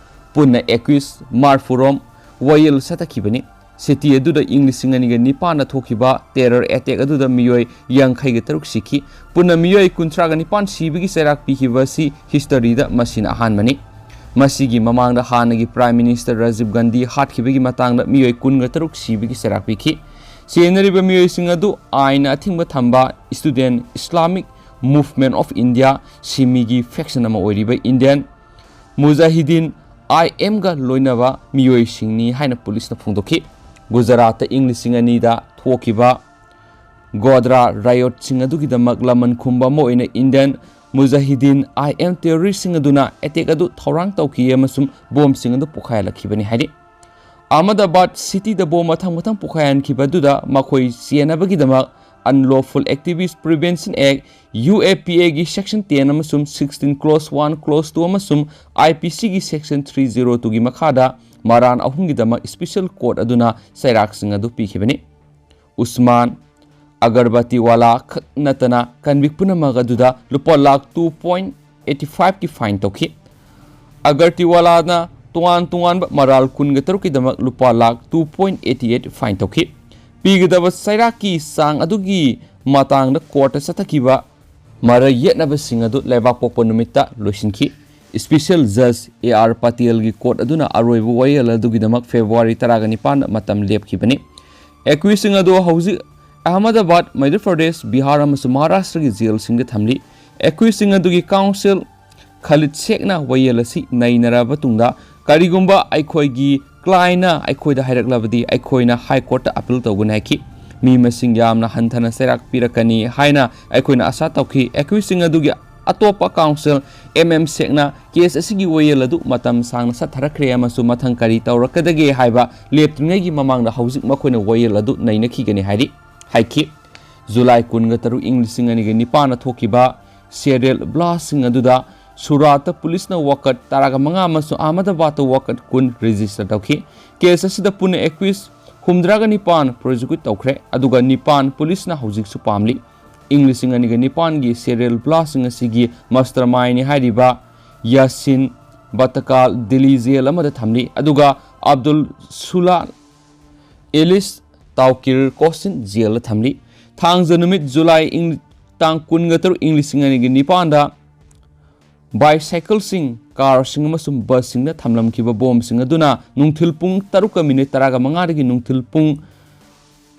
ꯄꯨꯟꯅ accused ꯃꯔꯐꯨꯔꯣꯝ ꯋꯥꯌꯦꯜ ꯆꯠꯊꯈꯤꯕꯅꯤ꯫ City ꯑꯗꯨꯗ ꯏꯪ ꯂꯤꯁꯤꯡ ꯑꯅꯤꯒ ꯅꯤꯄꯥꯟꯗ ꯊꯣꯛꯈꯤꯕ terror attack ꯑꯗꯨꯗ ꯃꯤꯑꯣꯏ ꯌꯥꯡꯈꯩꯒ ꯇꯔꯨꯛ ꯁꯤꯈꯤ꯫ ꯄꯨꯟꯅ ꯃꯤꯑꯣꯏ ꯀꯨꯟꯊ꯭ꯔꯥꯒ ꯅꯤꯄꯥꯟ ꯁꯤꯕꯒꯤ ꯆꯩꯔꯥꯛ ꯄꯤꯈꯤꯕ ꯑꯁꯤ historyꯗ ꯃꯁꯤꯅ ꯑꯍꯥꯟꯕꯅꯤ꯫ ꯃꯁꯤꯒꯤ ꯃꯃꯥꯡꯗ ꯍꯥꯟꯅꯒꯤ Prime Minister ꯔꯥꯖꯤꯕ ꯒꯥꯟꯙꯤ ꯍꯥꯠꯈꯤꯕꯒꯤ ꯃꯇꯥꯡꯗ ꯃꯤꯑꯣꯏ ꯀꯨꯟꯒ ꯇꯔꯨꯛ ꯁꯤꯕꯒꯤ ꯆꯩꯔꯥꯛ ꯄꯤꯈꯤ꯫ ꯆꯦꯟꯅꯔꯤꯕ ꯃꯤꯑꯣꯏꯁꯤꯡ ꯑꯗꯨ ꯑꯥꯏꯟꯅ ꯑꯊꯤꯡꯕ ꯊꯝꯕ Student Islamic Movement of India, ꯁꯤꯃꯤꯒꯤ faction ꯑꯃ ꯑꯣꯏꯔꯤꯕ Indian Mujahideen, I M ꯒ ꯂꯣꯏꯅꯕ ꯃꯤꯑꯣꯏꯁꯤꯡꯅꯤ ꯍꯥꯏꯅ ꯄꯨꯂꯤꯁꯅ ꯐꯣꯡꯗꯣꯛꯈꯤ꯫ ꯒꯨꯖꯔꯥꯠꯇ ꯏꯪ ꯂꯤꯁꯤꯡ ꯑꯅꯤꯗ ꯊꯣꯛꯈꯤꯕ ꯒꯣꯗ꯭ꯔꯥ riotꯁꯤꯡ ꯑꯗꯨꯒꯤꯗꯃꯛ ꯂꯃꯟ ꯈꯨꯝꯕ ꯑꯃ ꯑꯣꯏꯅ Indian Mujahideen, I M terroristꯁꯤꯡ ꯑꯗꯨꯅ attack ꯑꯗꯨ ꯊꯧꯔꯥꯡ ꯇꯧꯈꯤ ꯑꯃꯁꯨꯡ bombꯁꯤꯡ ꯑꯗꯨ ꯄꯣꯈꯥꯏꯍꯜꯂꯛꯈꯤꯕꯅꯤ ꯍꯥꯏꯔꯤ꯫ Ahmedabad cityꯗ bomb ꯃꯊꯪ ꯃꯊꯪ ꯄꯣꯈꯥꯏꯍꯟꯈꯤꯕ ꯑꯗꯨꯗ ꯃꯈꯣꯏ ꯆꯦꯟꯅꯕꯒꯤꯗꯃꯛ Unlawful Activist Prevention Act, U A P Aꯒꯤ section ten ꯑꯃꯁꯨꯡ sixteen clause one clause two ꯑꯃꯁꯨꯡ I P Cꯒꯤ section three zero twoꯒꯤ ꯃꯈꯥꯗ ꯃꯔꯥꯟ ꯑꯍꯨꯝꯒꯤꯗꯃꯛ special court ꯑꯗꯨꯅ ꯆꯩꯔꯥꯛꯁꯤꯡ ꯑꯗꯨ ꯄꯤꯈꯤꯕꯅꯤ꯫ ꯎꯁꯃꯥꯟ ꯑꯒꯔꯕꯇꯤꯋꯥꯂꯥ ꯈꯛ ꯅꯠꯇꯅ convict ꯄꯨꯝꯅꯃꯛ ꯑꯗꯨꯗ ꯂꯨꯄꯥ lakh two point eighty five ꯀꯤ fine ꯇꯧꯈꯤ꯫ ꯑꯒꯔꯇꯤꯋꯥꯂꯥꯅ ꯇꯣꯉꯥꯟ ꯇꯣꯉꯥꯟꯕ ꯃꯔꯥꯜ ꯀꯨꯟꯒ ꯇꯔꯨꯛꯀꯤꯗꯃꯛ ꯂꯨꯄꯥ lakh two point eight eight fine ꯇꯧꯈꯤ꯫ ꯄꯤꯒꯗꯕ ꯆꯩꯔꯥꯛꯀꯤ ꯆꯥꯡ ꯑꯗꯨꯒꯤ ꯃꯇꯥꯡꯗ courtꯇ ꯆꯠꯊꯈꯤꯕ ꯃꯔꯩ ꯌꯦꯠꯅꯕꯁꯤꯡ ꯑꯗꯨ ꯂꯩꯕꯥꯛꯄꯣꯛꯄ ꯅꯨꯃꯤꯠꯇ ꯂꯣꯏꯁꯤꯟꯈꯤ꯫ Special Judge A R Patelꯒꯤ court ꯑꯗꯨꯅ ꯑꯔꯣꯏꯕ ꯋꯥꯌꯦꯜ ꯑꯗꯨꯒꯤꯗꯃꯛ February ꯇꯔꯥꯒ ꯅꯤꯄꯥꯟꯗ ꯃꯇꯝ ꯂꯦꯞꯈꯤꯕꯅꯤ꯫ Accusedꯁꯤꯡ ꯑꯗꯨ ꯍꯧꯖꯤꯛ ꯑꯍꯃꯗꯕꯥꯗ, ꯃꯙ꯭ꯌ ꯄ꯭ꯔꯗꯦꯁ, ꯕꯤꯍꯥꯔ ꯑꯃꯁꯨꯡ ꯃꯍꯥꯔꯥꯁꯇ꯭ꯔꯒꯤ ꯖꯦꯜꯁꯤꯡꯗ ꯊꯝꯂꯤ꯫ Accusedꯁꯤꯡ ꯑꯗꯨꯒꯤ counsel ꯈꯥꯂꯤꯗ ꯁꯦꯈꯅ ꯋꯥꯌꯦꯜ ꯑꯁꯤ ꯅꯩꯅꯔꯕ ꯇꯨꯡꯗ, ꯀꯔꯤꯒꯨꯝꯕ ꯑꯩꯈꯣꯏꯒꯤ clientꯅ ꯑꯩꯈꯣꯏꯗ ꯍꯥꯏꯔꯛꯂꯕꯗꯤ, ꯑꯩꯈꯣꯏꯅ High Courtꯇ appeal ꯇꯧꯒꯅꯤ ꯍꯥꯏꯈꯤ꯫ ꯃꯤ ꯃꯁꯤꯡ ꯌꯥꯝꯅ ꯍꯟꯊꯅ ꯆꯩꯔꯥꯛ ꯄꯤꯔꯛꯀꯅꯤ ꯍꯥꯏꯅ ꯑꯩꯈꯣꯏꯅ ꯑꯥꯁꯥ ꯇꯧꯈꯤ꯫ Accusedꯁꯤꯡ ꯑꯗꯨꯒꯤ ꯑꯇꯣꯞꯄ counsel M M ꯁꯦꯈꯅ case ꯑꯁꯤꯒꯤ ꯋꯥꯌꯦꯜ ꯑꯗꯨ ꯃꯇꯝ ꯁꯥꯡꯅ ꯆꯠꯊꯔꯛꯈ꯭ꯔꯦ ꯑꯃꯁꯨꯡ ꯃꯊꯪ ꯀꯔꯤ ꯇꯧꯔꯛꯀꯗꯒꯦ ꯍꯥꯏꯕ ꯂꯦꯞꯇ꯭ꯔꯤꯉꯩꯒꯤ ꯃꯃꯥꯡꯗ ꯍꯧꯖꯤꯛ ꯃꯈꯣꯏꯅ ꯋꯥꯌꯦꯜ ꯑꯗꯨ ꯅꯩꯅꯈꯤꯒꯅꯤ ꯍꯥꯏꯔꯤ, ꯍꯥꯏꯈꯤ꯫ ꯖꯨꯂꯥꯏ ꯀꯨꯟꯒ ꯇꯔꯨꯛ, ꯏꯪ ꯂꯤꯁꯤꯡ ꯑꯅꯤꯒ ꯅꯤꯄꯥꯟꯗ ꯊꯣꯛꯈꯤꯕ serial blastꯁꯤꯡ ꯑꯗꯨꯗ ꯁꯨꯔꯥꯠꯇ ꯄꯨꯂꯤꯁꯅ ꯋꯥꯀꯠ ꯇꯔꯥꯒ ꯃꯉꯥ ꯑꯃꯁꯨꯡ ꯑꯍꯃꯗꯕꯥꯗꯇ ꯋꯥꯀꯠ ꯀꯨꯟ register ꯇꯧꯈꯤ꯫ Case ꯑꯁꯤꯗ ꯄꯨꯟꯅ accused ꯍꯨꯝꯗ꯭ꯔꯥꯒ ꯅꯤꯄꯥꯟ prosecute ꯇꯧꯈ꯭ꯔꯦ, ꯑꯗꯨꯒ ꯅꯤꯄꯥꯟ ꯄꯨꯂꯤꯁꯅ ꯍꯧꯖꯤꯛꯁꯨ ꯄꯥꯝꯂꯤ꯫ ꯏꯪ ꯂꯤꯁꯤꯡ ꯑꯅꯤꯒ ꯅꯤꯄꯥꯟꯒꯤ serial blastꯁꯤꯡ ꯑꯁꯤꯒꯤ mastermindꯅꯤ ꯍꯥꯏꯔꯤꯕ ꯌꯥꯁꯤꯟ ꯕꯇꯀꯥꯜ ꯗꯤꯜꯂꯤ ꯖꯦꯜ ꯑꯃꯗ ꯊꯝꯂꯤ, ꯑꯗꯨꯒ ꯑꯕꯗꯨꯜ ꯁꯨꯂꯥ ꯑꯦꯂꯤꯁ ꯇꯥꯎꯀꯤꯔ ꯀꯣꯁꯤꯟ ꯖꯦꯜꯗ ꯊꯝꯂꯤ꯫ ꯊꯥꯡꯖ ꯅꯨꯃꯤꯠ, ꯖꯨꯂꯥꯏ ꯏꯪ, ꯇꯥꯡ ꯀꯨꯟꯒ ꯇꯔꯨꯛ, ꯏꯪ ꯂꯤꯁꯤꯡ ꯑꯅꯤꯒ ꯅꯤꯄꯥꯟꯗ bicycleꯁꯤꯡ, carꯁꯤꯡ ꯑꯃꯁꯨꯡ busꯁꯤꯡꯗ ꯊꯝꯂꯝꯈꯤꯕ ꯕꯣꯝꯁꯤꯡ ꯑꯗꯨꯅ ꯅꯨꯡꯊꯤꯜ ꯄꯨꯡ ꯇꯔꯨꯛꯀ minute ꯇꯔꯥꯒ ꯃꯉꯥꯗꯒꯤ ꯅꯨꯡꯊꯤꯜ ꯄꯨꯡ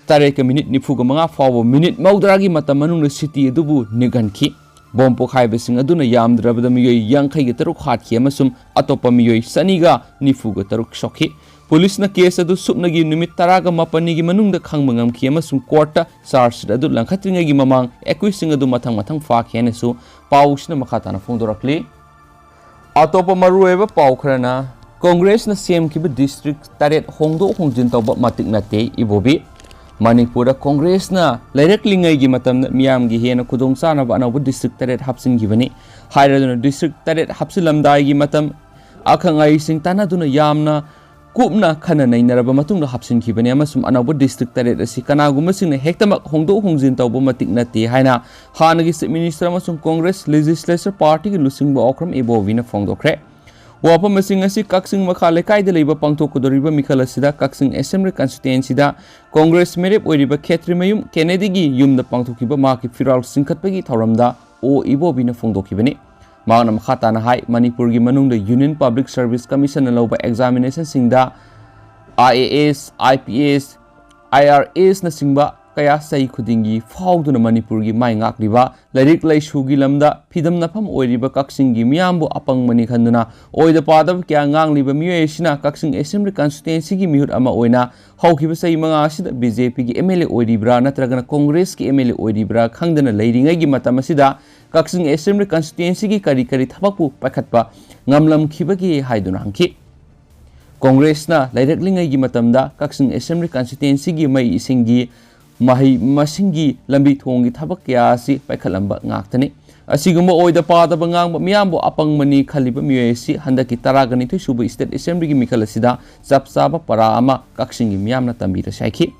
ꯇꯔꯦꯠꯀ minute ꯅꯤꯐꯨꯒ ꯃꯉꯥ ꯐꯥꯎꯕ minute ꯃꯧꯗ꯭ꯔꯥꯒꯤ ꯃꯇꯝ ꯃꯅꯨꯡꯗ city ꯑꯗꯨꯕꯨ ꯅꯤꯛꯍꯟꯈꯤ꯫ ꯕꯣꯝ ꯄꯣꯈꯥꯏꯕꯁꯤꯡ ꯑꯗꯨꯅ ꯌꯥꯝꯗ꯭ꯔꯕꯗ ꯃꯤꯑꯣꯏ ꯌꯥꯡꯈꯩꯒ ꯇꯔꯨꯛ ꯍꯥꯠꯈꯤ ꯑꯃꯁꯨꯡ ꯑꯇꯣꯞꯄ ꯃꯤꯑꯣꯏ ꯆꯅꯤꯒ ꯅꯤꯐꯨꯒ ꯇꯔꯨꯛ ꯁꯣꯛꯈꯤ꯫ ꯄꯨꯂꯤꯁꯅ case ꯑꯗꯨ ꯁꯨꯞꯅꯒꯤ ꯅꯨꯃꯤꯠ ꯇꯔꯥꯒ ꯃꯥꯄꯟꯅꯤꯒꯤ ꯃꯅꯨꯡꯗ ꯈꯪꯕ ꯉꯝꯈꯤ ꯑꯃꯁꯨꯡ courtꯇ charge sheet ꯑꯗꯨ ꯂꯪꯈꯠꯇ꯭ꯔꯤꯉꯩꯒꯤ ꯃꯃꯥꯡ accusedꯁꯤꯡ ꯑꯗꯨ ꯃꯊꯪ ꯃꯊꯪ ꯐꯥꯈꯤ ꯍꯥꯏꯅꯁꯨ ꯄꯥꯎꯁꯤꯅ ꯃꯈꯥ ꯇꯥꯅ ꯐꯣꯡꯗꯣꯔꯛꯂꯤ꯫ ꯑꯇꯣꯞꯄ ꯃꯔꯨꯑꯣꯏꯕ ꯄꯥꯎ ꯈꯔꯅ, ꯀꯣꯡꯒ꯭ꯔꯦꯁꯅ ꯁꯦꯝꯈꯤꯕ district ꯇꯔꯦꯠ ꯍꯣꯡꯗꯣꯛ ꯍꯣꯡꯖꯤꯟ ꯇꯧꯕ ꯃꯇꯤꯛ ꯅꯠꯇꯦ, ꯏꯕꯣꯕꯤ꯫ ꯃꯅꯤꯄꯨꯔꯗ ꯀꯣꯡꯒ꯭ꯔꯦꯁꯅ ꯂꯩꯔꯛꯂꯤꯉꯩꯒꯤ ꯃꯇꯝꯗ ꯃꯤꯌꯥꯝꯒꯤ ꯍꯦꯟꯅ ꯈꯨꯗꯣꯡꯆꯥꯅꯕ ꯑꯅꯧꯕ district ꯇꯔꯦꯠ ꯍꯥꯞꯆꯤꯟꯈꯤꯕꯅꯤ꯫ ꯍꯥꯏꯔꯗꯨꯅ district ꯇꯔꯦꯠ ꯍꯥꯞꯆꯤꯜꯂꯝꯗꯥꯏꯒꯤ ꯃꯇꯝ ꯑꯈꯪ ꯑꯍꯩꯁꯤꯡ ꯇꯥꯟꯅꯗꯨꯅ ꯌꯥꯝꯅ ꯀꯨꯞꯅ ꯈꯟꯅ ꯅꯩꯅꯔꯕ ꯃꯇꯨꯡꯗ ꯍꯥꯞꯆꯤꯟꯈꯤꯕꯅꯤ ꯑꯃꯁꯨꯡ ꯑꯅꯧꯕ district ꯇꯔꯦꯠ ꯑꯁꯤ ꯀꯅꯥꯒꯨꯝꯕꯁꯤꯡꯅ ꯍꯦꯛꯇꯃꯛ ꯍꯣꯡꯗꯣꯛ ꯍꯣꯡꯖꯤꯟ ꯇꯧꯕ ꯃꯇꯤꯛ ꯅꯠꯇꯦ ꯍꯥꯏꯅ ꯍꯥꯟꯅꯒꯤ Chief Minister ꯑꯃꯁꯨꯡ Congress Legislature Partyꯒꯤ ꯂꯨꯆꯤꯡꯕ ꯑꯣꯀ꯭ꯔꯝ ꯏꯕꯣꯕꯤꯅ ꯐꯣꯡꯗꯣꯛꯈ꯭ꯔꯦ꯫ ꯋꯥꯐꯝꯁꯤꯡ ꯑꯁꯤ ꯀꯛꯆꯤꯡ ꯃꯈꯥ ꯂꯩꯀꯥꯏꯗ ꯂꯩꯕ ꯄꯥꯡꯊꯣꯛꯀꯗꯧꯔꯤꯕ ꯃꯤꯈꯜ ꯑꯁꯤꯗ ꯀꯛꯆꯤꯡ Assembly Constituencyꯗ Congress ꯃꯤꯔꯦꯞ ꯑꯣꯏꯔꯤꯕ ꯈꯦꯇ꯭ꯔꯤꯃꯌꯨꯝ ꯀꯦꯅꯦꯗꯤꯒꯤ ꯌꯨꯝꯗ ꯄꯥꯡꯊꯣꯛꯈꯤꯕ ꯃꯍꯥꯛꯀꯤ ꯐꯤꯔꯥꯜ ꯆꯤꯡꯈꯠꯄꯒꯤ ꯊꯧꯔꯝꯗ ꯑꯣ ꯏꯕꯣꯕꯤꯅ ꯐꯣꯡꯗꯣꯛꯈꯤꯕꯅꯤ꯫ ꯃꯍꯥꯛꯅ ꯃꯈꯥ ꯇꯥꯅ ꯍꯥꯏ, ꯃꯅꯤꯄꯨꯔꯒꯤ ꯃꯅꯨꯡꯗ Union Public Service Commissionꯅ ꯂꯧꯕ examinationꯁꯤꯡꯗ IAS, IPS, IRASꯅꯆꯤꯡꯕ ꯀꯌꯥ ꯆꯍꯤ ꯈꯨꯗꯤꯡꯒꯤ ꯐꯥꯎꯗꯨꯅ ꯃꯅꯤꯄꯨꯔꯒꯤ ꯃꯥꯏ ꯉꯥꯛꯂꯤꯕ ꯂꯥꯏꯔꯤꯛ ꯂꯥꯏꯁꯨꯒꯤ ꯂꯝꯗ ꯐꯤꯗꯝꯅꯐꯝ ꯑꯣꯏꯔꯤꯕ ꯀꯛꯆꯤꯡꯒꯤ ꯃꯤꯌꯥꯝꯕꯨ ꯑꯄꯪꯕꯅꯤ ꯈꯟꯗꯨꯅ ꯑꯣꯏꯗ ꯄꯥꯗꯕ ꯀꯌꯥ ꯉꯥꯡꯂꯤꯕ ꯃꯤꯑꯣꯏ ꯑꯁꯤꯅ ꯀꯛꯆꯤꯡ Assembly Constituencyꯒꯤ ꯃꯤꯍꯨꯠ ꯑꯃ ꯑꯣꯏꯅ ꯍꯧꯈꯤꯕ ꯆꯍꯤ ꯃꯉꯥ ꯑꯁꯤꯗ BJPꯒꯤ MLA ꯑꯣꯏꯔꯤꯕ꯭ꯔꯥ ꯅꯠꯇ꯭ꯔꯒꯅ Congressꯀꯤ MLA ꯑꯣꯏꯔꯤꯕ꯭ꯔꯥ ꯈꯪꯗꯅ ꯂꯩꯔꯤꯉꯩꯒꯤ ꯃꯇꯝ ꯑꯁꯤꯗ ꯀꯛꯆꯤꯡ Assembly Constituencyꯒꯤ ꯀꯔꯤ ꯀꯔꯤ ꯊꯕꯛꯄꯨ ꯄꯥꯏꯈꯠꯄ ꯉꯝꯂꯝꯈꯤꯕꯒꯦ ꯍꯥꯏꯗꯨꯅ ꯍꯪꯈꯤ꯫ Congressꯅ ꯂꯩꯔꯛꯂꯤꯉꯩꯒꯤ ꯃꯇꯝꯗ ꯀꯛꯆꯤꯡ Assembly Constituencyꯒꯤ ꯃꯩ ꯏꯁꯤꯡꯒꯤ, ꯃꯍꯩ ꯃꯁꯤꯡꯒꯤ, ꯂꯝꯕꯤ ꯊꯣꯡꯒꯤ ꯊꯕꯛ ꯀꯌꯥ ꯑꯁꯤ ꯄꯥꯏꯈꯠꯂꯝꯕ ꯉꯥꯛꯇꯅꯤ꯫ ꯑꯁꯤꯒꯨꯝꯕ ꯑꯣꯏꯗ ꯄꯥꯗꯕ ꯉꯥꯡꯕ ꯃꯤꯌꯥꯝꯕꯨ ꯑꯄꯪꯕꯅꯤ ꯈꯜꯂꯤꯕ ꯃꯤꯑꯣꯏ ꯑꯁꯤ ꯍꯟꯗꯛꯀꯤ ꯇꯔꯥꯒ ꯅꯤꯊꯣꯏ ꯁꯨꯕ State Assemblyꯒꯤ ꯃꯤꯈꯜ ꯑꯁꯤꯗ ꯆꯞ ꯆꯥꯕ ꯄꯔꯥ ꯑꯃ ꯀꯛꯆꯤꯡꯒꯤ ꯃꯤꯌꯥꯝꯅ ꯇꯝꯕꯤꯔꯁꯤ ꯍꯥꯏꯈꯤ꯫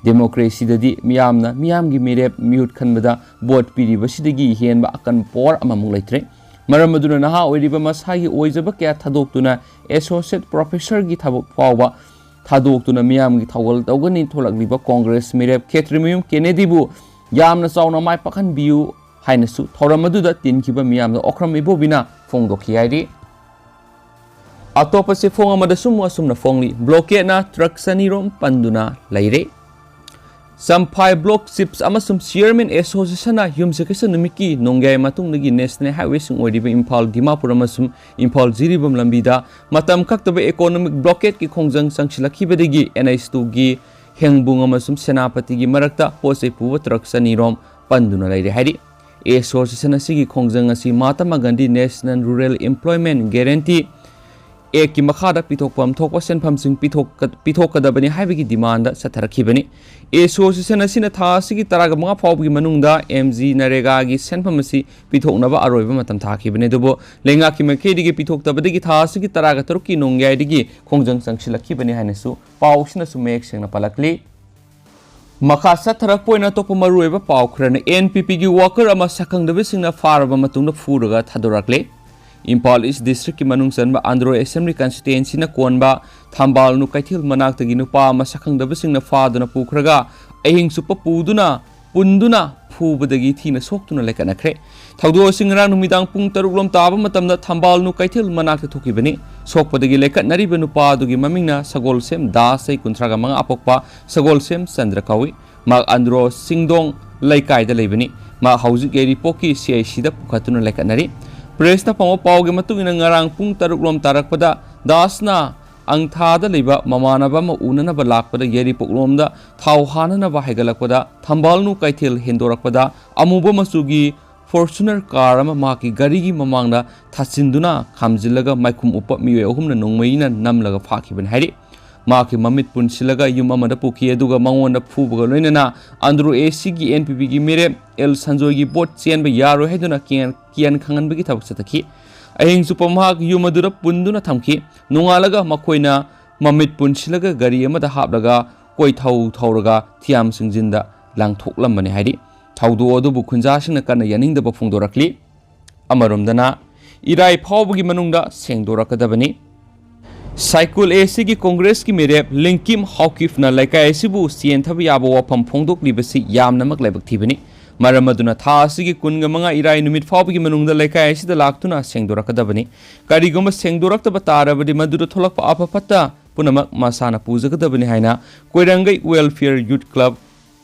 Democracyꯗꯗꯤ ꯃꯤꯌꯥꯝꯅ ꯃꯤꯌꯥꯝꯒꯤ ꯃꯤꯔꯦꯞ ꯃꯤꯍꯨꯠ ꯈꯟꯕꯗ vote ꯄꯤꯔꯤꯕꯁꯤꯗꯒꯤ ꯍꯦꯟꯕ ꯑꯀꯟꯕ power ꯑꯃꯃꯨꯛ ꯂꯩꯇ꯭ꯔꯦ꯫ ꯃꯔꯝ ꯑꯗꯨꯅ ꯅꯍꯥ ꯑꯣꯏꯔꯤꯕ ꯃꯁꯥꯒꯤ ꯑꯣꯏꯖꯕ ꯀꯌꯥ ꯊꯥꯗꯣꯛꯇꯨꯅ Associate Professorꯒꯤ ꯊꯕꯛ ꯐꯥꯎꯕ ꯊꯥꯗꯣꯛꯇꯨꯅ ꯃꯤꯌꯥꯝꯒꯤ ꯊꯧꯒꯜ ꯇꯧꯒꯅꯤ꯫ ꯊꯣꯛꯂꯛꯂꯤꯕ Congress ꯃꯤꯔꯦꯞ ꯈꯦꯇ꯭ꯔꯤꯃꯌꯨꯝ ꯀꯦꯅꯦꯗꯤꯕꯨ ꯌꯥꯝꯅ ꯆꯥꯎꯅ ꯃꯥꯏ ꯄꯥꯛꯍꯟꯕꯤꯌꯨ ꯍꯥꯏꯅꯁꯨ ꯊꯧꯔꯝ ꯑꯗꯨꯗ ꯇꯤꯟꯈꯤꯕ ꯃꯤꯌꯥꯝꯗ ꯑꯣꯀ꯭ꯔꯝ ꯏꯕꯣꯕꯤꯅ ꯐꯣꯡꯗꯣꯛꯈꯤ ꯍꯥꯏꯔꯤ꯫ ꯑꯇꯣꯞꯄ ꯆꯦꯐꯣꯡ ꯑꯃꯗꯁꯨ ꯑꯃꯨꯛ ꯑꯁꯨꯝꯅ ꯐꯣꯡꯂꯤ, blockadena truck ꯆꯅꯤꯔꯣꯝ ꯄꯟꯗꯨꯅ ꯂꯩꯔꯦ꯫ ꯆꯝꯐꯥꯏ Block Chiefs ꯑꯃꯁꯨꯡ Chairman Associationꯅ ꯌꯨꯝꯁꯀꯩꯁ ꯅꯨꯃꯤꯠꯀꯤ ꯅꯣꯡꯌꯥꯏ ꯃꯇꯨꯡꯗꯒꯤ National Highwayꯁꯤꯡ ꯑꯣꯏꯔꯤꯕ ꯏꯝꯐꯥꯜ ꯗꯤꯃꯥꯄꯨꯔ ꯑꯃꯁꯨꯡ ꯏꯝꯐꯥꯜ ꯖꯤꯔꯤꯕꯥꯝ ꯂꯝꯕꯤꯗ ꯃꯇꯝ ꯀꯛꯇꯕ economic blockadeꯀꯤ ꯈꯣꯡꯖꯪ ꯆꯪꯁꯤꯜꯂꯛꯈꯤꯕꯗꯒꯤ NH twoꯒꯤ ꯍꯦꯡꯕꯨꯡ ꯑꯃꯁꯨꯡ ꯁꯦꯅꯥꯄꯇꯤꯒꯤ ꯃꯔꯛꯇ ꯄꯣꯠ ꯆꯩ ꯄꯨꯕ truck ꯆꯅꯤꯔꯣꯝ ꯄꯟꯗꯨꯅ ꯂꯩꯔꯦ ꯍꯥꯏꯔꯤ꯫ Association ꯑꯁꯤꯒꯤ ꯈꯣꯡꯖꯪ ꯑꯁꯤ Mahatma Gandhi National Rural Employment Guarantee ꯑꯦꯛꯀꯤ ꯃꯈꯥꯗ ꯄꯤꯊꯣꯛꯐꯝ ꯊꯣꯛꯄ ꯁꯦꯟꯐꯝꯁꯤꯡ ꯄꯤꯊꯣꯛꯀ-, ꯄꯤꯊꯣꯛꯀꯗꯕꯅꯤ ꯍꯥꯏꯕꯒꯤ ꯗꯤꯃꯥꯟꯗ ꯆꯠꯊꯔꯛꯈꯤꯕꯅꯤ꯫ ꯑꯦꯁꯣꯁꯤꯌꯦꯁꯟ ꯑꯁꯤꯅ ꯊꯥ ꯑꯁꯤꯒꯤ ꯇꯔꯥꯒ ꯃꯉꯥ ꯐꯥꯎꯕꯒꯤ ꯃꯅꯨꯡꯗ ꯑꯦꯝ ꯖꯤ ꯅꯔꯦꯒꯥꯒꯤ ꯁꯦꯟꯐꯝ ꯑꯁꯤ ꯄꯤꯊꯣꯛꯅꯕ ꯑꯔꯣꯏꯕ ꯃꯇꯝ ꯊꯥꯈꯤꯕꯅꯤ꯫ ꯑꯗꯨꯕꯨ ꯂꯩꯉꯥꯛꯀꯤ ꯃꯥꯏꯀꯩꯗꯒꯤ ꯄꯤꯊꯣꯛꯇꯕꯗꯒꯤ ꯊꯥ ꯑꯁꯤꯒꯤ ꯇꯔꯥꯒ ꯇꯔꯨꯛꯀꯤ ꯅꯣꯡꯌꯥꯏꯗꯒꯤ ꯈꯣꯡꯖꯪ ꯆꯪꯁꯤꯜꯂꯛꯈꯤꯕꯅꯤ ꯍꯥꯏꯅꯁꯨ ꯄꯥꯎ ꯑꯁꯤꯅꯁꯨ ꯃꯌꯦꯛ ꯁꯦꯡꯅ ꯄꯜꯂꯛꯂꯤ꯫ ꯃꯈꯥ ꯆꯠꯊꯔꯛꯄ ꯑꯣꯏꯅ ꯑꯇꯣꯞꯄ ꯃꯔꯨꯑꯣꯏꯕ ꯄꯥꯎ ꯈꯔꯅ, ꯑꯦꯟ ꯄꯤ ꯄꯤꯒꯤ ꯋꯥꯀꯔ ꯑꯃ ꯁꯛꯈꯪꯗꯕꯁꯤꯡꯅ ꯐꯥꯔꯕ ꯃꯇꯨꯡꯗ ꯐꯨꯔꯒ ꯊꯥꯗꯣꯔꯛꯂꯦ꯫ ꯏꯝꯐꯥꯜ ꯏꯁ ꯗꯤꯁꯇ꯭ꯔꯤꯛꯀꯤ ꯃꯅꯨꯡ ꯆꯟꯕ ꯑꯟꯗ꯭ꯔꯣ ꯑꯦꯁꯦꯝꯕ꯭ꯂꯤ ꯀꯟꯁꯇꯤꯇ꯭ꯋꯦꯟꯁꯤꯅ ꯀꯣꯟꯕ ꯊꯝꯕꯥꯜꯅꯨ ꯀꯩꯊꯦꯜ ꯃꯅꯥꯛꯇꯒꯤ ꯅꯨꯄꯥ ꯑꯃ ꯁꯛꯈꯪꯗꯕꯁꯤꯡꯅ ꯐꯥꯗꯨꯅ ꯄꯨꯈ꯭ꯔꯒ ꯑꯍꯤꯡ ꯆꯨꯞꯄ ꯄꯨꯗꯨꯅ ꯄꯨꯟꯗꯨꯅ ꯐꯨꯕꯗꯒꯤ ꯊꯤꯅ ꯁꯣꯛꯇꯨꯅ ꯂꯩꯀꯠꯅꯈ꯭ꯔꯦ꯫ ꯊꯧꯗꯣꯛ ꯑꯁꯤ ꯉꯔꯥꯡ ꯅꯨꯃꯤꯗꯥꯡ ꯄꯨꯡ ꯇꯔꯨꯛ ꯂꯣꯝ ꯇꯥꯕ ꯃꯇꯝꯗ ꯊꯝꯕꯥꯜꯅꯨ ꯀꯩꯊꯦꯜ ꯃꯅꯥꯛꯇ ꯊꯣꯛꯈꯤꯕꯅꯤ꯫ ꯁꯣꯛꯄꯗꯒꯤ ꯂꯩꯀꯠꯅꯔꯤꯕ ꯅꯨꯄꯥ ꯑꯗꯨꯒꯤ ꯃꯃꯤꯡꯅ ꯁꯒꯣꯜꯁꯦꯝ ꯗꯥꯁ, ꯆꯍꯤ ꯀꯨꯟꯊ꯭ꯔꯥꯒ ꯃꯉꯥ ꯑꯄꯣꯛꯄ ꯁꯒꯣꯜꯁꯦꯝ ꯆꯟꯗ꯭ꯔ ꯀꯧꯏ꯫ ꯃꯍꯥꯛ ꯑꯟꯗ꯭ꯔꯣ ꯆꯤꯡꯗꯣꯡ ꯂꯩꯀꯥꯏꯗ ꯂꯩꯕꯅꯤ꯫ ꯃꯍꯥꯛ ꯍꯧꯖꯤꯛ ꯌꯥꯏꯔꯤꯄꯣꯛꯀꯤ ꯁꯤ ꯑꯥꯏ ꯁꯤꯗ ꯄꯨꯈꯠꯇꯨꯅ ꯂꯩꯀꯠꯅꯔꯤ꯫ ꯄ꯭ꯔꯦꯁꯇ ꯐꯪꯕ ꯄꯥꯎꯒꯤ ꯃꯇꯨꯡ ꯏꯟꯅ ꯉꯔꯥꯡ ꯄꯨꯡ ꯇꯔꯨꯛ ꯂꯣꯝ ꯇꯥꯔꯛꯄꯗ ꯗꯥꯁꯅ ꯑꯪꯊꯥꯗ ꯂꯩꯕ ꯃꯃꯥꯟꯅꯕ ꯑꯃ ꯎꯅꯅꯕ ꯂꯥꯛꯄꯗ ꯌꯥꯏꯔꯤꯄꯣꯛꯂꯣꯝꯗ ꯊꯥꯎ ꯍꯥꯟꯅꯅꯕ ꯍꯥꯏꯒꯠꯂꯛꯄꯗ ꯊꯝꯕꯥꯜꯅꯨ ꯀꯩꯊꯦꯜ ꯍꯦꯟꯗꯣꯔꯛꯄꯗ ꯑꯃꯨꯕ ꯃꯆꯨꯒꯤ ꯐꯣꯔꯆꯨꯅꯔ ꯀꯥꯔ ꯑꯃ ꯃꯍꯥꯛꯀꯤ ꯒꯥꯔꯤꯒꯤ ꯃꯃꯥꯡꯗ ꯊꯥꯖꯤꯟꯗꯨꯅ ꯈꯥꯝꯖꯤꯜꯂꯒ ꯃꯥꯏꯈꯨꯝ ꯎꯞꯄ ꯃꯤꯑꯣꯏ ꯑꯍꯨꯝꯅ ꯅꯣꯡꯃꯩꯅ ꯅꯝꯂꯒ ꯐꯥꯈꯤꯕꯅꯤ ꯍꯥꯏꯔꯤ꯫ ꯃꯍꯥꯛꯀꯤ ꯃꯃꯤꯠ ꯄꯨꯟꯁꯤꯜꯂꯒ ꯌꯨꯝ ꯑꯃꯗ ꯄꯨꯈꯤ, ꯑꯗꯨꯒ ꯃꯉꯣꯟꯗ ꯐꯨꯕꯒ ꯂꯣꯏꯅꯅ ꯑꯟꯗ꯭ꯔꯣ ꯑꯦ ꯁꯤꯒꯤ ꯑꯦꯟ ꯄꯤ ꯄꯤꯒꯤ ꯃꯤꯔꯦꯞ ꯑꯦꯜ ꯁꯟꯖꯣꯏꯒꯤ ꯚꯣꯠ ꯆꯦꯟꯕ ꯌꯥꯔꯣꯏ ꯍꯥꯏꯗꯨꯅ ꯀꯤꯌꯥꯟ, ꯀꯤꯌꯥꯟ ꯈꯪꯍꯟꯕꯒꯤ ꯊꯕꯛ ꯆꯠꯊꯈꯤ꯫ ꯑꯍꯤꯡ ꯆꯨꯞꯄ ꯃꯍꯥꯛ ꯌꯨꯝ ꯑꯗꯨꯗ ꯄꯨꯟꯗꯨꯅ ꯊꯝꯈꯤ꯫ ꯅꯣꯡꯉꯥꯜꯂꯒ ꯃꯈꯣꯏꯅ ꯃꯃꯤꯠ ꯄꯨꯟꯁꯤꯜꯂꯒ ꯒꯥꯔꯤ ꯑꯃꯗ ꯍꯥꯞꯂꯒ ꯀꯣꯏꯊꯧ ꯊꯧꯔꯒ ꯊꯤꯌꯥꯝ ꯁꯤꯡꯖꯤꯟꯗ ꯂꯥꯡꯊꯣꯛꯂꯝꯕꯅꯤ ꯍꯥꯏꯔꯤ꯫ ꯊꯧꯗꯣꯛ ꯑꯗꯨꯕꯨ ꯈꯨꯟꯖꯥꯁꯤꯡꯅ ꯀꯟꯅ ꯌꯥꯅꯤꯡꯗꯕ ꯐꯣꯡꯗꯣꯔꯛꯂꯤ꯫ ꯑꯃꯔꯣꯝꯗꯅ ꯏꯔꯥꯏ ꯐꯥꯎꯕꯒꯤ ꯃꯅꯨꯡꯗ ꯁꯦꯡꯗꯣꯔꯛꯀꯗꯕꯅꯤ꯫ ꯁꯥꯏꯀꯨꯜ ꯑꯦ ꯁꯤꯒꯤ ꯀꯣꯡꯒ꯭ꯔꯦꯁꯀꯤ ꯃꯤꯔꯦꯞ ꯂꯤꯡꯀꯤꯝ ꯍꯥꯎꯀꯤꯐꯅ ꯂꯩꯀꯥꯏ ꯑꯁꯤꯕꯨ ꯆꯦꯟꯊꯕ ꯌꯥꯕ ꯋꯥꯐꯝ ꯐꯣꯡꯗꯣꯛꯂꯤꯕꯁꯤ ꯌꯥꯝꯅꯃꯛ ꯂꯥꯏꯕꯛ ꯊꯤꯕꯅꯤ꯫ ꯃꯔꯝ ꯑꯗꯨꯅ ꯊꯥ ꯑꯁꯤꯒꯤ ꯀꯨꯟꯒ ꯃꯉꯥ ꯏꯔꯥꯏ ꯅꯨꯃꯤꯠ ꯐꯥꯎꯕꯒꯤ ꯃꯅꯨꯡꯗ ꯂꯩꯀꯥꯏ ꯑꯁꯤꯗ ꯂꯥꯛꯇꯨꯅ ꯁꯦꯡꯗꯣꯔꯛꯀꯗꯕꯅꯤ꯫ ꯀꯔꯤꯒꯨꯝꯕ ꯁꯦꯡꯗꯣꯔꯛꯇꯕ ꯇꯥꯔꯕꯗꯤ ꯃꯗꯨꯗ ꯊꯣꯛꯂꯛꯄ ꯑꯐ ꯐꯠꯇ ꯄꯨꯝꯅꯃꯛ ꯃꯁꯥꯅ ꯄꯨꯖꯒꯗꯕꯅꯤ ꯍꯥꯏꯅ ꯀꯣꯏꯔꯪꯒꯩ ꯋꯦꯜꯐꯤꯌꯔ ꯌꯨꯠ ꯀ꯭ꯂꯕ,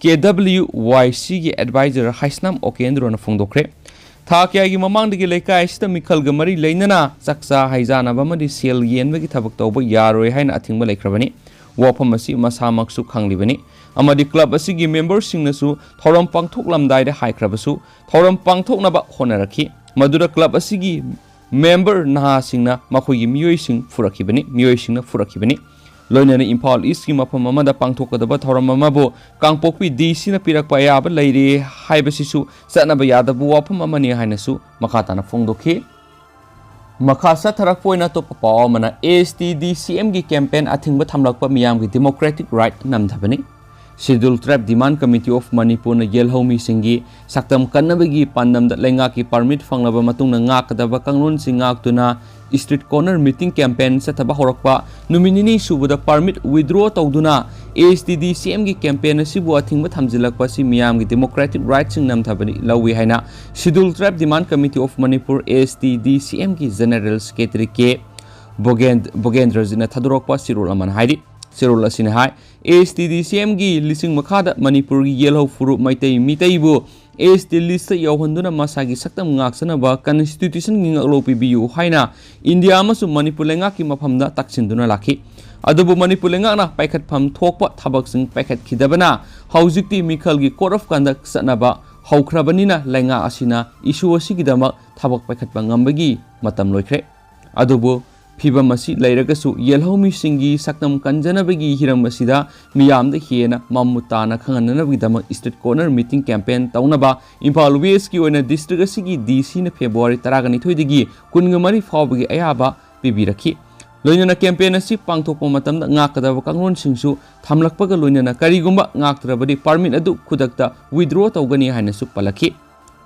ꯀꯦ ꯗꯕ꯭ꯂꯤꯌꯨ ꯋꯥꯏ ꯁꯤꯒꯤ ꯑꯦꯗꯚꯥꯏꯖꯔ ꯍꯥꯏꯁꯅꯥꯝ ꯑꯣꯀꯦꯟꯗ꯭ꯔꯣꯅ ꯐꯣꯡꯗꯣꯛꯈ꯭ꯔꯦ꯫ ꯊꯥ ꯀꯌꯥꯒꯤ ꯃꯃꯥꯡꯗꯒꯤ ꯂꯩꯀꯥꯏ ꯑꯁꯤꯗ ꯃꯤꯈꯜꯒ ꯃꯔꯤ ꯂꯩꯅꯅ ꯆꯥꯛꯆꯥ ꯍꯩꯖꯥꯅꯕ ꯑꯃꯗꯤ ꯁꯦꯜ ꯌꯦꯟꯕꯒꯤ ꯊꯕꯛ ꯇꯧꯕ ꯌꯥꯔꯣꯏ ꯍꯥꯏꯅ ꯑꯊꯤꯡꯕ ꯂꯩꯈ꯭ꯔꯕꯅꯤ꯫ ꯋꯥꯐꯝ ꯑꯁꯤ ꯃꯁꯥꯃꯛꯁꯨ ꯈꯪꯂꯤꯕꯅꯤ ꯑꯃꯗꯤ ꯀ꯭ꯂꯕ ꯑꯁꯤꯒꯤ ꯃꯦꯝꯕꯔꯁꯤꯡꯅꯁꯨ ꯊꯧꯔꯝ ꯄꯥꯡꯊꯣꯛꯂꯝꯗꯥꯏꯗ ꯍꯥꯏꯈ꯭ꯔꯕꯁꯨ ꯊꯧꯔꯝ ꯄꯥꯡꯊꯣꯛꯅꯕ ꯍꯣꯠꯅꯔꯛꯈꯤ꯫ ꯃꯗꯨꯗ ꯀ꯭ꯂꯕ ꯑꯁꯤꯒꯤ ꯃꯦꯝꯕꯔ ꯅꯍꯥꯁꯤꯡꯅ ꯃꯈꯣꯏꯒꯤ ꯃꯤꯑꯣꯏꯁꯤꯡ ꯐꯨꯔꯛꯈꯤꯕꯅꯤ, ꯃꯤꯑꯣꯏꯁꯤꯡꯅ ꯐꯨꯔꯛꯈꯤꯕꯅꯤ꯫ ꯂꯣꯏꯅꯅ ꯏꯝꯐꯥꯜ ꯏꯁꯀꯤ ꯃꯐꯝ ꯑꯃꯗ ꯄꯥꯡꯊꯣꯛꯀꯗꯕ ꯊꯧꯔꯝ ꯑꯃꯕꯨ ꯀꯥꯡꯄꯣꯛꯄꯤ ꯗꯤ ꯁꯤꯅ ꯄꯤꯔꯛꯄ ꯑꯌꯥꯕ ꯂꯩꯔꯦ ꯍꯥꯏꯕꯁꯤꯁꯨ ꯆꯠꯅꯕ ꯌꯥꯗꯕ ꯋꯥꯐꯝ ꯑꯃꯅꯤ ꯍꯥꯏꯅꯁꯨ ꯃꯈꯥ ꯇꯥꯅ ꯐꯣꯡꯗꯣꯛꯈꯤ꯫ ꯃꯈꯥ ꯆꯠꯊꯔꯛꯄ ꯑꯣꯏꯅ ꯑꯇꯣꯞꯄ ꯄꯥꯎ ꯑꯃꯅ, ꯑꯦ ꯑꯦꯁ ꯇꯤ ꯗꯤ ꯁꯤ ꯑꯦꯝꯒꯤ ꯀꯦꯝꯄꯦꯟ ꯑꯊꯤꯡꯕ ꯊꯝꯂꯛꯄ ꯃꯤꯌꯥꯝꯒꯤ democratic right ꯅꯝꯊꯕꯅꯤ꯫ Scheduled Tribe Demand Committee of Manipurꯅ ꯌꯦꯜꯍꯧꯃꯤꯁꯤꯡꯒꯤ ꯁꯛꯇꯝ ꯀꯟꯅꯕꯒꯤ ꯄꯥꯟꯗꯝꯗ ꯂꯩꯉꯥꯛꯀꯤ permit ꯐꯪꯂꯕ ꯃꯇꯨꯡꯗ ꯉꯥꯛꯀꯗꯕ ꯀꯥꯡꯂꯣꯟꯁꯤꯡ ꯉꯥꯛꯇꯨꯅ street corner meeting campaign ꯆꯠꯊꯕ ꯍꯧꯔꯛꯄ ꯅꯨꯃꯤꯠ ꯅꯤꯅꯤ ꯁꯨꯕꯗ permit withdraw ꯇꯧꯗꯨꯅ ꯑꯦ ꯑꯦꯁ ꯇꯤ ꯗꯤ ꯁꯤ ꯑꯦꯝꯒꯤ campaign ꯑꯁꯤꯕꯨ ꯑꯊꯤꯡꯕ ꯊꯝꯖꯤꯜꯂꯛꯄ ꯑꯁꯤ ꯃꯤꯌꯥꯝꯒꯤ democratic rightꯁꯤꯡ ꯅꯝꯊꯕꯅꯤ ꯂꯧꯏ ꯍꯥꯏꯅ Scheduled Tribe Demand Committee of Manipur, A S T D ꯁꯤ ꯑꯦꯝꯒꯤ General Secretary ꯀꯦ ꯕꯣꯒꯦꯟ-, ꯕꯣꯒꯦꯟꯗ꯭ꯔꯖꯤꯠꯅ ꯊꯥꯗꯣꯔꯛꯄ ꯆꯦꯔꯣꯜ ꯑꯃꯅ ꯍꯥꯏꯔꯤ꯫ ꯆꯦꯔꯣꯜ ꯑꯁꯤꯅ ꯍꯥꯏ, ꯑꯦ ꯑꯦꯁ ꯇꯤ ꯗꯤ ꯁꯤ ꯑꯦꯝꯒꯤ ꯂꯤꯁꯤꯡ ꯃꯈꯥꯗ ꯃꯅꯤꯄꯨꯔꯒꯤ ꯌꯦꯜꯍꯧ ꯐꯨꯔꯨꯞ ꯃꯩꯇꯩ ꯃꯤꯇꯩꯕꯨ ꯑꯦ ꯑꯦꯁ ꯇꯤ listꯇ ꯌꯥꯎꯍꯟꯗꯨꯅ ꯃꯁꯥꯒꯤ ꯁꯛꯇꯝ ꯉꯥꯛꯆꯅꯕ constitutionꯒꯤ ꯉꯥꯛꯂꯧ ꯄꯤꯕꯤꯌꯨ ꯍꯥꯏꯅ ꯏꯟꯗꯤꯌꯥ ꯑꯃꯁꯨꯡ ꯃꯅꯤꯄꯨꯔ ꯂꯩꯉꯥꯛꯀꯤ ꯃꯐꯝꯗ ꯇꯛꯁꯤꯟꯗꯨꯅ ꯂꯥꯛꯈꯤ꯫ ꯑꯗꯨꯕꯨ ꯃꯅꯤꯄꯨꯔ ꯂꯩꯉꯥꯛꯅ ꯄꯥꯏꯈꯠꯐꯝ ꯊꯣꯛꯄ ꯊꯕꯛꯁꯤꯡ ꯄꯥꯏꯈꯠꯈꯤꯗꯕꯅ ꯍꯧꯖꯤꯛꯇꯤ ꯃꯤꯈꯜꯒꯤ code of conduct ꯆꯠꯅꯕ ꯍꯧꯈ꯭ꯔꯕꯅꯤꯅ ꯂꯩꯉꯥꯛ ꯑꯁꯤꯅ issue ꯑꯁꯤꯒꯤꯗꯃꯛ ꯊꯕꯛ ꯄꯥꯏꯈꯠꯄ ꯉꯝꯕꯒꯤ ꯃꯇꯝ ꯂꯣꯏꯈ꯭ꯔꯦ꯫ ꯑꯗꯨꯕꯨ ꯐꯤꯚꯝ ꯑꯁꯤ ꯂꯩꯔꯒꯁꯨ ꯌꯦꯜꯍꯧꯃꯤꯁꯤꯡꯒꯤ ꯁꯛꯇꯝ ꯀꯟꯖꯅꯕꯒꯤ ꯍꯤꯔꯝ ꯑꯁꯤꯗ ꯃꯤꯌꯥꯝꯗ ꯍꯦꯟꯅ ꯃꯃꯨꯠ ꯇꯥꯅ ꯈꯪꯍꯟꯅꯅꯕꯒꯤꯗꯃꯛ street corner meeting campaign ꯇꯧꯅꯕ ꯏꯝꯐꯥꯜ Westꯀꯤ ꯑꯣꯏꯅ district ꯑꯁꯤꯒꯤ ꯗꯤ ꯁꯤꯅ February ꯇꯔꯥꯒꯅꯤꯊꯣꯏꯗꯒꯤ ꯀꯨꯟꯃꯔꯤ ꯐꯥꯎꯕꯒꯤ ꯑꯌꯥꯕ ꯄꯤꯕꯤꯔꯛꯈꯤ꯫ ꯂꯣꯏꯅꯅ campaign ꯑꯁꯤ ꯄꯥꯡꯊꯣꯛꯄ ꯃꯇꯝꯗ ꯉꯥꯛꯀꯗꯕ ꯀꯥꯡꯂꯣꯟꯁꯤꯡꯁꯨ ꯊꯝꯂꯛꯄꯒ ꯂꯣꯏꯅꯅ ꯀꯔꯤꯒꯨꯝꯕ ꯉꯥꯛꯇ꯭ꯔꯕꯗꯤ permit ꯑꯗꯨ ꯈꯨꯗꯛꯇ withdraw ꯇꯧꯒꯅꯤ ꯍꯥꯏꯅꯁꯨ ꯄꯜꯂꯛꯈꯤ꯫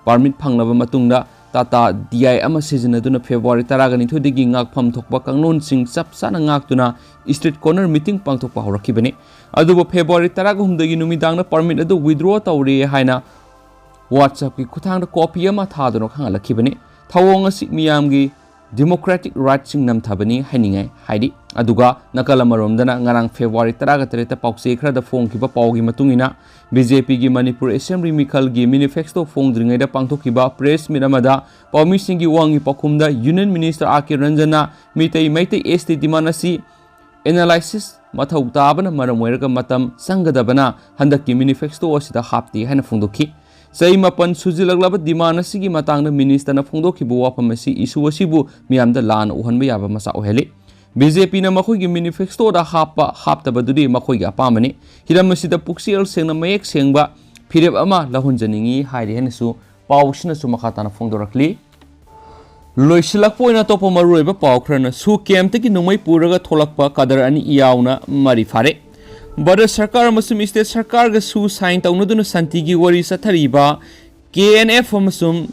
Permit ꯐꯪꯂꯕ ꯃꯇꯨꯡꯗ ꯇꯥꯇꯥ ꯗꯤ ꯑꯥꯏ ꯑꯃ ꯁꯤꯖꯤꯟꯅꯗꯨꯅ February ꯇꯔꯥꯒꯅꯤꯊꯣꯏꯗꯒꯤ ꯉꯥꯛꯐꯝ ꯊꯣꯛꯄ ꯀꯥꯡꯂꯣꯟꯁꯤꯡ ꯆꯞ ꯆꯥꯅ ꯉꯥꯛꯇꯨꯅ street corner meeting ꯄꯥꯡꯊꯣꯛꯄ ꯍꯧꯔꯛꯈꯤꯕꯅꯤ꯫ ꯑꯗꯨꯕꯨ February ꯇꯔꯥꯒꯍꯨꯝꯗꯣꯏꯒꯤ ꯅꯨꯃꯤꯗꯥꯡꯗ permit ꯑꯗꯨ withdraw ꯇꯧꯔꯦ ꯍꯥꯏꯅ WhatsAppꯀꯤ ꯈꯨꯠꯊꯥꯡꯗ copy ꯑꯃ ꯊꯥꯗꯨꯅ ꯈꯪꯍꯜꯂꯛꯈꯤꯕꯅꯤ꯫ ꯊꯧꯑꯣꯡ ꯑꯁꯤ ꯃꯤꯌꯥꯝꯒꯤ democratic rightꯁꯤꯡ ꯅꯝꯊꯕꯅꯤ ꯍꯥꯏꯅꯤꯡꯉꯥꯏ ꯍꯥꯏꯔꯤ꯫ ꯑꯗꯨꯒ ꯅꯥꯀꯜ ꯑꯃꯔꯣꯝꯗꯅ ꯉꯔꯥꯡ February ꯇꯔꯥꯒ ꯇꯔꯦꯠꯇ ꯄꯥꯎꯆꯦ ꯈꯔꯗ ꯐꯣꯡꯈꯤꯕ ꯄꯥꯎꯒꯤ ꯃꯇꯨꯡ ꯏꯟꯅ, ꯕꯤ ꯖꯦ ꯄꯤꯒꯤ ꯃꯅꯤꯄꯨꯔ Assembly ꯃꯤꯈꯜꯒꯤ manifesto ꯐꯣꯡꯗ꯭ꯔꯤꯉꯩꯗ ꯄꯥꯡꯊꯣꯛꯈꯤꯕ press meet ꯑꯃꯗ ꯄꯥꯎꯃꯤꯁꯤꯡꯒꯤ ꯋꯥꯍꯪꯒꯤ ꯄꯥꯎꯈꯨꯝꯗ Union Minister ꯑꯥꯔ ꯀꯦ ꯔꯟꯖꯟꯅ ꯃꯤꯇꯩ ꯃꯩꯇꯩ ꯑꯦꯁ ꯇꯤ demand ꯑꯁꯤ analysis ꯃꯊꯧ ꯇꯥꯕꯅ ꯃꯔꯝ ꯑꯣꯏꯔꯒ ꯃꯇꯝ ꯆꯪꯒꯗꯕꯅ ꯍꯟꯗꯛꯀꯤ manifesto ꯑꯁꯤꯗ ꯍꯥꯞꯇꯦ ꯍꯥꯏꯅ ꯐꯣꯡꯗꯣꯛꯈꯤ꯫ ꯆꯍꯤ ꯃꯥꯄꯟ ꯁꯨꯖꯤꯜꯂꯛꯂꯕ demand ꯑꯁꯤꯒꯤ ꯃꯇꯥꯡꯗ minister ꯅ ꯐꯣꯡꯗꯣꯛꯈꯤꯕ ꯋꯥꯐꯝ ꯑꯁꯤ issue ꯑꯁꯤꯕꯨ ꯃꯤꯌꯥꯝꯗ ꯂꯥꯟꯅ ꯎꯍꯟꯕ ꯌꯥꯕ ꯃꯆꯥꯛ ꯑꯣꯏꯍꯜꯂꯤ꯫ BJP ꯅ ꯃꯈꯣꯏꯒꯤ manifesto ꯗ ꯍꯥꯞꯄ ꯍꯥꯞꯇꯕꯗꯨꯗꯤ ꯃꯈꯣꯏꯒꯤ ꯑꯄꯥꯝꯕꯅꯤ꯫ ꯍꯤꯔꯝ ꯑꯁꯤꯗ ꯄꯨꯛꯆꯦꯜ ꯁꯦꯡꯅ ꯃꯌꯦꯛ ꯁꯦꯡꯕ ꯐꯤꯔꯦꯞ ꯑꯃ ꯂꯧꯍꯟꯖꯅꯤꯡꯏ ꯍꯥꯏꯔꯤ ꯍꯥꯏꯅꯁꯨ ꯄꯥꯎ ꯑꯁꯤꯅꯁꯨ ꯃꯈꯥ ꯇꯥꯅ ꯐꯣꯡꯗꯣꯔꯛꯂꯤ꯫ ꯂꯣꯏꯁꯤꯜꯂꯛꯄ ꯑꯣꯏꯅ ꯑꯇꯣꯞꯄ ꯃꯔꯨꯑꯣꯏꯕ ꯄꯥꯎ ꯈꯔꯅ, ꯁꯨ camp ꯇꯒꯤ ꯅꯣꯡꯃꯩ ꯄꯨꯔꯒ ꯊꯣꯛꯂꯛꯄ ꯀꯗꯔ ꯑꯅꯤ ꯌꯥꯎꯅ ꯃꯔꯤ ꯐꯥꯔꯦ꯫ ꯚꯥꯔꯠ ꯁꯔꯀꯥꯔ ꯑꯃꯁꯨꯡ state ꯁꯔꯀꯥꯔꯒ ꯁꯨ sign ꯇꯧꯅꯗꯨꯅ ꯁꯥꯟꯇꯤꯒꯤ ꯋꯥꯔꯤ ꯆꯠꯊꯔꯤꯕ KNF ꯑꯃꯁꯨꯡ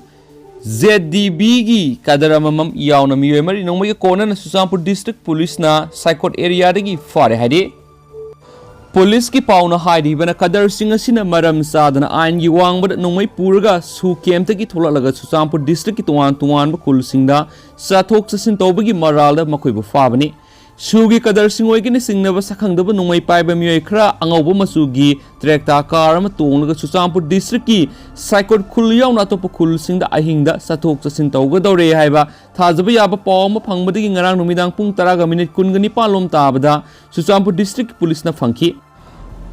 ZDB ꯒꯤ ꯀꯗꯔ ꯑꯃꯃꯝ ꯌꯥꯎꯅ ꯃꯤꯑꯣꯏ ꯃꯔꯤ ꯅꯣꯡꯃꯩꯒ ꯀꯣꯟꯅꯅ ꯆꯨꯔꯆꯥꯟꯄꯨꯔ district police ꯅ ꯁꯥꯏꯀꯣꯠ area ꯗꯒꯤ ꯐꯥꯔꯦ ꯍꯥꯏꯔꯤ꯫ Police ꯀꯤ ꯄꯥꯎꯅ ꯍꯥꯏꯔꯤꯕꯅ, ꯀꯗꯔꯁꯤꯡ ꯑꯁꯤꯅ ꯃꯔꯝ ꯆꯥꯗꯅ ꯑꯥꯏꯟꯒꯤ ꯋꯥꯡꯃꯗ ꯅꯣꯡꯃꯩ ꯄꯨꯔꯒ ꯁꯨ camp ꯇꯒꯤ ꯊꯣꯛꯂꯛꯂꯒ ꯆꯨꯔꯆꯥꯟꯄꯨꯔ district ꯀꯤ ꯇꯣꯉꯥꯟ ꯇꯣꯉꯥꯟꯕ ꯈꯨꯜꯁꯤꯡꯗ ꯆꯠꯊꯣꯛ ꯆꯠꯁꯤꯟ ꯇꯧꯕꯒꯤ ꯃꯔꯥꯜꯗ ꯃꯈꯣꯏꯕꯨ ꯐꯥꯕꯅꯤ꯫ ꯁꯨꯒꯤ ꯀꯗꯔꯁꯤꯡ ꯑꯣꯏꯒꯅꯤ ꯆꯤꯡꯅꯕ ꯁꯛꯈꯪꯗꯕ ꯅꯣꯡꯃꯩ ꯄꯥꯏꯕ ꯃꯤꯑꯣꯏ ꯈꯔ ꯑꯉꯧꯕ ꯃꯆꯨꯒꯤ Tractor car ꯑꯃ ꯇꯣꯡꯂꯒ ꯆꯨꯔꯆꯥꯟꯄꯨꯔ district ꯀꯤ ꯁꯥꯏꯀꯣꯠ ꯈꯨꯜ ꯌꯥꯎꯅ ꯑꯇꯣꯞꯄ ꯈꯨꯜꯁꯤꯡꯗ ꯑꯍꯤꯡꯗ ꯆꯠꯊꯣꯛ ꯆꯠꯁꯤꯟ ꯇꯧꯒꯗꯧꯔꯦ ꯍꯥꯏꯕ ꯊꯥꯖꯕ ꯌꯥꯕ ꯄꯥꯎ ꯑꯃ ꯐꯪꯕꯗꯒꯤ ꯉꯔꯥꯡ ꯅꯨꯃꯤꯗꯥꯡ ꯄꯨꯡ ꯇꯔꯥꯒ minute ꯀꯨꯟꯒ ꯅꯤꯄꯥꯟ ꯂꯣꯝ ꯇꯥꯕꯗ ꯆꯨꯔꯆꯥꯟꯄꯨꯔ district police ꯅ ꯐꯪꯈꯤ꯫